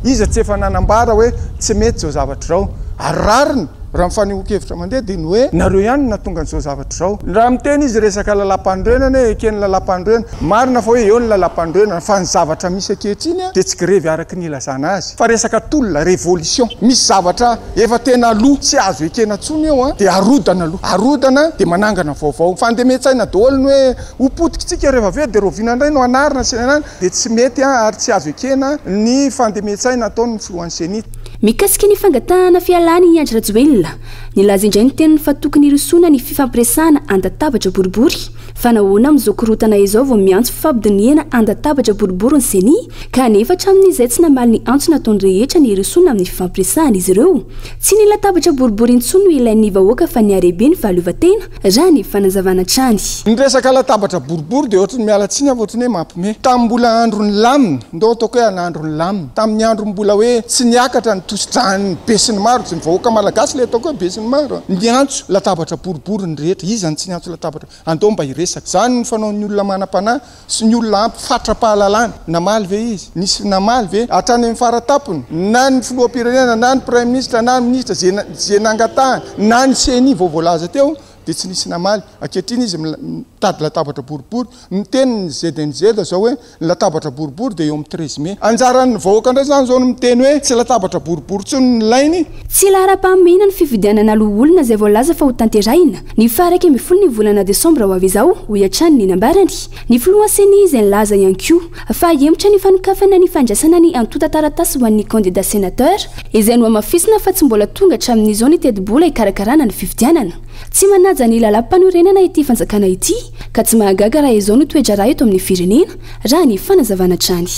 Iza tsy efa nanambara hoe tsy mety izao zavatra izao? Ary rariny raha ny fanehoan-kevitra mandeha dia ny hoe nareo ihany no nahatonga an'izao zavatra izao. Raha miteny izy resaka lalàmpanorenana hoe eken'ny lalàmpanorenana, marina fa hoe eo ny lalàmpanorenana fa ny zavatra misy ankehitriny dia tsy grevy araka ny ilazana azy fa resaka tolona, révolution. Misy zavatra Efa tena aloha tsy azo ekena tsony eo an, dia arodana aloha, arodana dia manangana vaovao. Fandemen-tsaina daholo ny hoe ho potika tsika rehefa avy eo dia rahoviana indray no hanarina sy ny anana, dia tsy mety an ary tsy azo ekena ny fandemen-tsaina ataon'ny filohan'ny ceni. Mikasika ny fangatahana fialana i Andry Rajoelina, nilaza indray ny teniny fa tokony hirosoana ny fifampiresahana an-databatra boribory. Fa nahoana amin'izao korontana izao vao miantso fifampidinihana an-databatra boribory ny Ceni, kanefa hatramin'izay tsy namaly ny antso nataony rehetra ny hirosoana amin'ny fifampiresahana izy ireo? Tsy ny latabatra boribory intsony no ilain'ny vahoaka fa ny harem-be ny fahaleovantena, raha ny fanazavana hatrany. Ny resaka latabatra boribory dia ohatry ny miala tsiny aho fa ohatry ny hoe mampime. Tamin'ny mbola andro nilamina, ndao ataoko hoe andro nilamina, tamin'ny andro mbola hoe tsy niakatra ny tosi-dràn'ny besinimaro, tsy ny vahoaka malagasy ilay ataoko hoe besinimaro an, niantso latabatra boribory ny rehetra, iza no tsy niantso latabatra Andao mba hiresaka. Izany no fanaon'ny olona manam-panahy sy ny olona ampy fatra-pahalalana. Namaly ve izy? Nisy namaly ve? Hatrany amin'ny fara-tampony, na ny filoham-pirenena, na ny praiminisitra, na ny minisitra, izay izay nangatahana, na ny ceni vao voalaza teo, dia tsy nisy namaly. Ankehitriny izy mitady latabatra boribory. Miteny ny ZNZ izao hoe Ny latabatra boribory dia eo amin'ny 13 mai. Anjaran'ny vahoaka indray izany izao no miteny hoe tsy latabatra boribory intsony no ilainy. Tsy laharam-pahamehana ny fifidianana loholona izay voalaza fa hotanterahina ny faha 11 ny volana desambra ho avy izao, hoy hatrany ny nambarany. Ny filoha Ceni izay nilaza ihany koa fa hahemotra ny fanokafana ny fandraisana ny antontan-taratasy ho an'ny kandida senateur, izay nohamafisina fa tsy mbola tonga hatramin'izao ny tetibola hikarakarana ny fifidianana. Tsy manaja ny lalàm-panorenana ity fanjakana ity ka tsy mahagaga raha izao no toe-draharaha eto amin'ny firenena, raha ny fanazavana hatrany.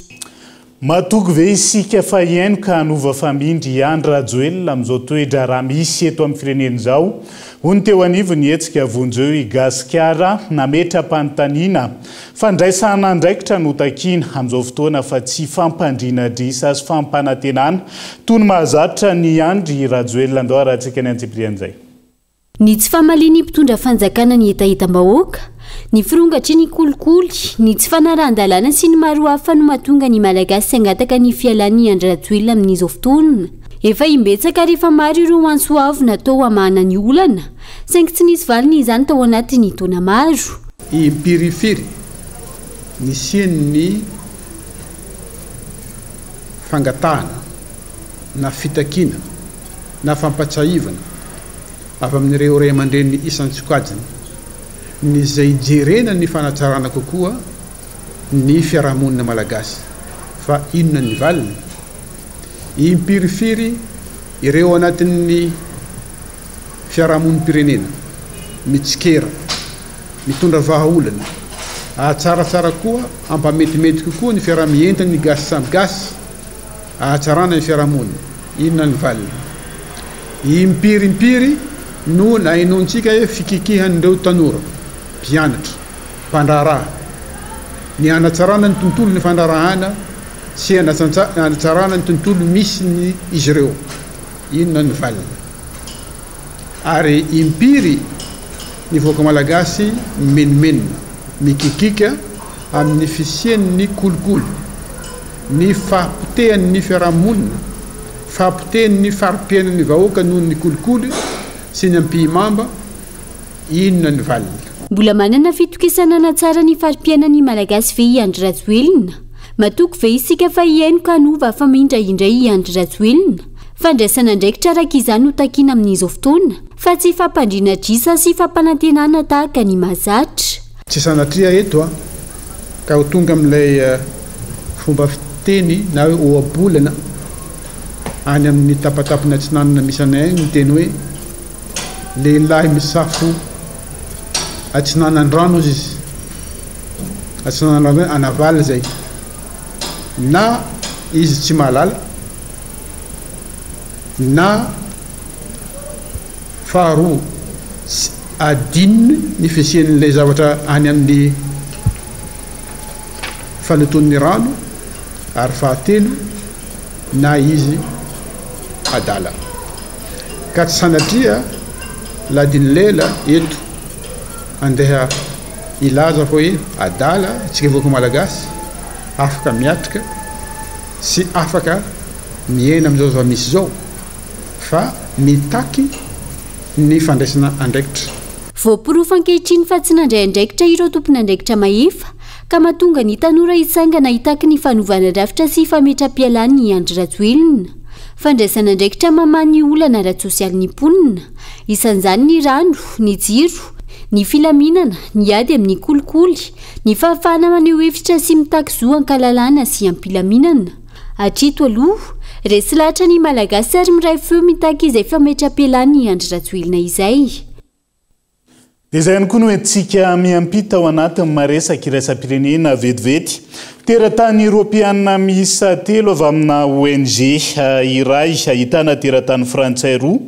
Matoky ve isika fa hihaino ka hanova famindra i Andry Rajoelina amin'izao toe-draharaha misy eto amin'ny firenena izao? Hoy ny teo anivon'ny hetsika Vonjeo i Gasikara nametra-panontaniana. Fandraisana andraikitra no takiana amin'izao fotoana fa tsy fampandriana adrisa sy fampanantenana toy ny mahazatra an'i Andry Rajoelina. Andao harahantsika ny antsipirian'izay. Ny tsy famalian'ny mpitondra fanjakana ny hetahetam-bahoaka, ny firongatry ny kolikoly, ny tsy fanarahan-dalàna sy ny maro hafa no mahatonga ny Malagasy hangataka ny fialan'i Andry Rajoelina amin'izao fotoana. Efa imbetsaka ary efa maro ireo antso avo natao hamahana ny olana, saingy tsy nisy valiny izany tao anatin'ny taona maro. Impirifiry nisian'ny fangatahana na fitakiana na fampatsiahivana avy amin'ireo ray aman-dreny isan-tsokajiny ny izay hijerena ny fanatsarana kokoa ny fiarahamonina malagasy. Fa inona ny valiny? Impirifiry ireo anatin'ny fiarahamonim-pirenena mitsikera, mitondra vahaolana, ahatsaratsara koa, hampametimety kokoa ny fiaraha-mientan'ny gasy samy gasy, Ahatsarana ny fiarahamonina. Inona ny valiny? Impiry impiry no nahenoantsika hoe fikikihan'ireo tanora, mpianatra, mpandraharaha, ny hanatsarana ny tontolon'ny fandraharahana sy hanatsarana ny tontolo misy ny izy ireo. Inona ny valiny? Ary impiry ny vahoaka malagasy mimenomenona, mikikika amin'ny fisian'ny kolikoly. ny fahapotehan'ny fiarahamonina, fahapotehan'ny fari-piainan'ny vahoaka noho ny kolikoly sy ny ampihimamba, inona ny valiny? Mbola manana fitokisana hanatsara ny fari-piainan'ny Malagasy ve i Andry Rajoelina? Matoky ve isika fa hihaino ka hanova famindra indray i Andry Rajoelina? Fandraisana andraikitra araka izany no takiana amin'izao fotoana fa tsy fampandriana adrisa sy fampanantenana tahaka ny mahazatra. Tsy sanatria eto ka ho tonga amin'ilay fomba fiteny na hoe ohabolana any amin'ny tapatapany atsinanana misy anay any ny teny hoe lehilahy misafo atsinanan-drano hozy izy. Atsinanana en aval izay. Na izy tsy mahalala, na faharoa tsy adinony ny fisian'ilay zavatra any amin'ny falotoan'ny rano, ary fahatelo na izy adala. Ka tsy sanatria ladin'ny lela eto andeha hilaza fa hoe adala isika vahoaka malagasy afaka miatrika sy afaka miaina amin'izao zava-misy izao fa mitaky ny fandraisana andraikitra. Voaporofo ankehitriny fa tsy nandray andraikitra ireo tompon'andraikitra mahefa ka mahatonga ny tanora hitsangana hitaky ny fanovana rafitra sy fametram-pialany i Andry Rajoelina. Fandraisana andraikitra mamaha ny olana ara-tsosialin'ny mponina, isan'izany ny rano, ny jiro, ny filaminana, ny ady amin'ny kolikoly, ny fahafahana maneho hevitra sy mitaky zo an-kalalahana sy am-pilaminana. Hatreto aloha, resy lahatra ny Malagasy ary miray feo mitaky izay fametram-pialan'i Andry Rajoelina izay. Dia izay ihany koa no entintsika miampita ao anatin'ny maresaka iraisam-pirenena vetivety. Teratany Eoropeana miisa telo avy amina ONG iray ahitana teratany frantsay roa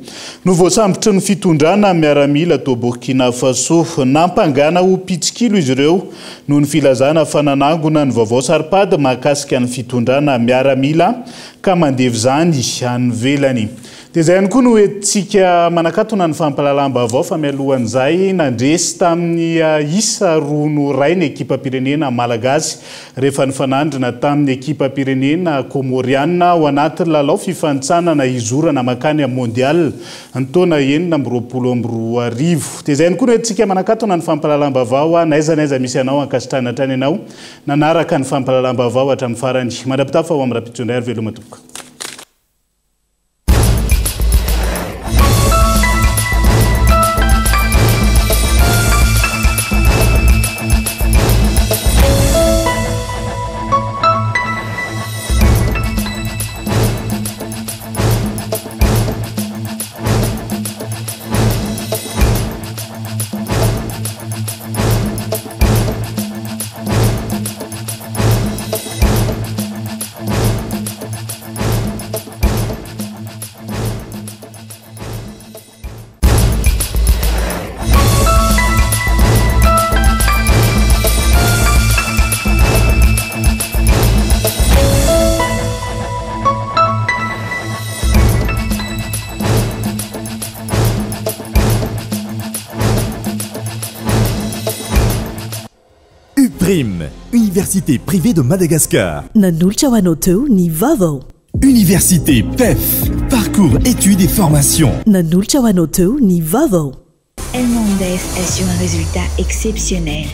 no voasambotry ny fitondrana miaramila tao Burkina Faso. Nampangana ho mpitsikilo izy ireo noho ny filazana fa nanangona ny vaovao saropady mahakasika ny fitondrana miaramila ka mandevy izany any ivelany. Dia izay ihany koa no entintsika manakatona ny fampahalalam-baovao fa mialohan'izay, nandresy tamin'ny isa roa noho iray ny ekipam-pirenena malagasy rehefa nifanandrina tamin'ny ekipam-pirenena Kômôriana ao anatin'ny lalao fifanintsanana hizorana mankany amin'ny Mondial ny taona 2026. Dia izay ihany koa no entintsika manakatona ny fampahalalam-baovao n'aiza n'aiza misy anao, ankasitrahana hatrany ianao nanaraka ny fampahalalam-baovao hatramin'ny farany. Mandra-pitafa ho amin'ny rahampitso indray ary veloma tompoko. UPRIM, Université privée de Madagascar. Nanolotra ho anao teo ny vaovao. Université PEF, parcours études et formation. Nanolotra ho anao teo ny vaovao. Elmondes assure un résultat exceptionnel.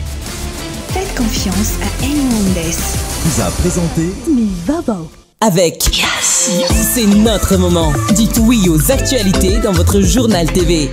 Faites confiance à Elmondes. Vous a présenté ny vaovao. Avec Yes, c'est notre moment. Dites oui aux actualités dans votre journal TV.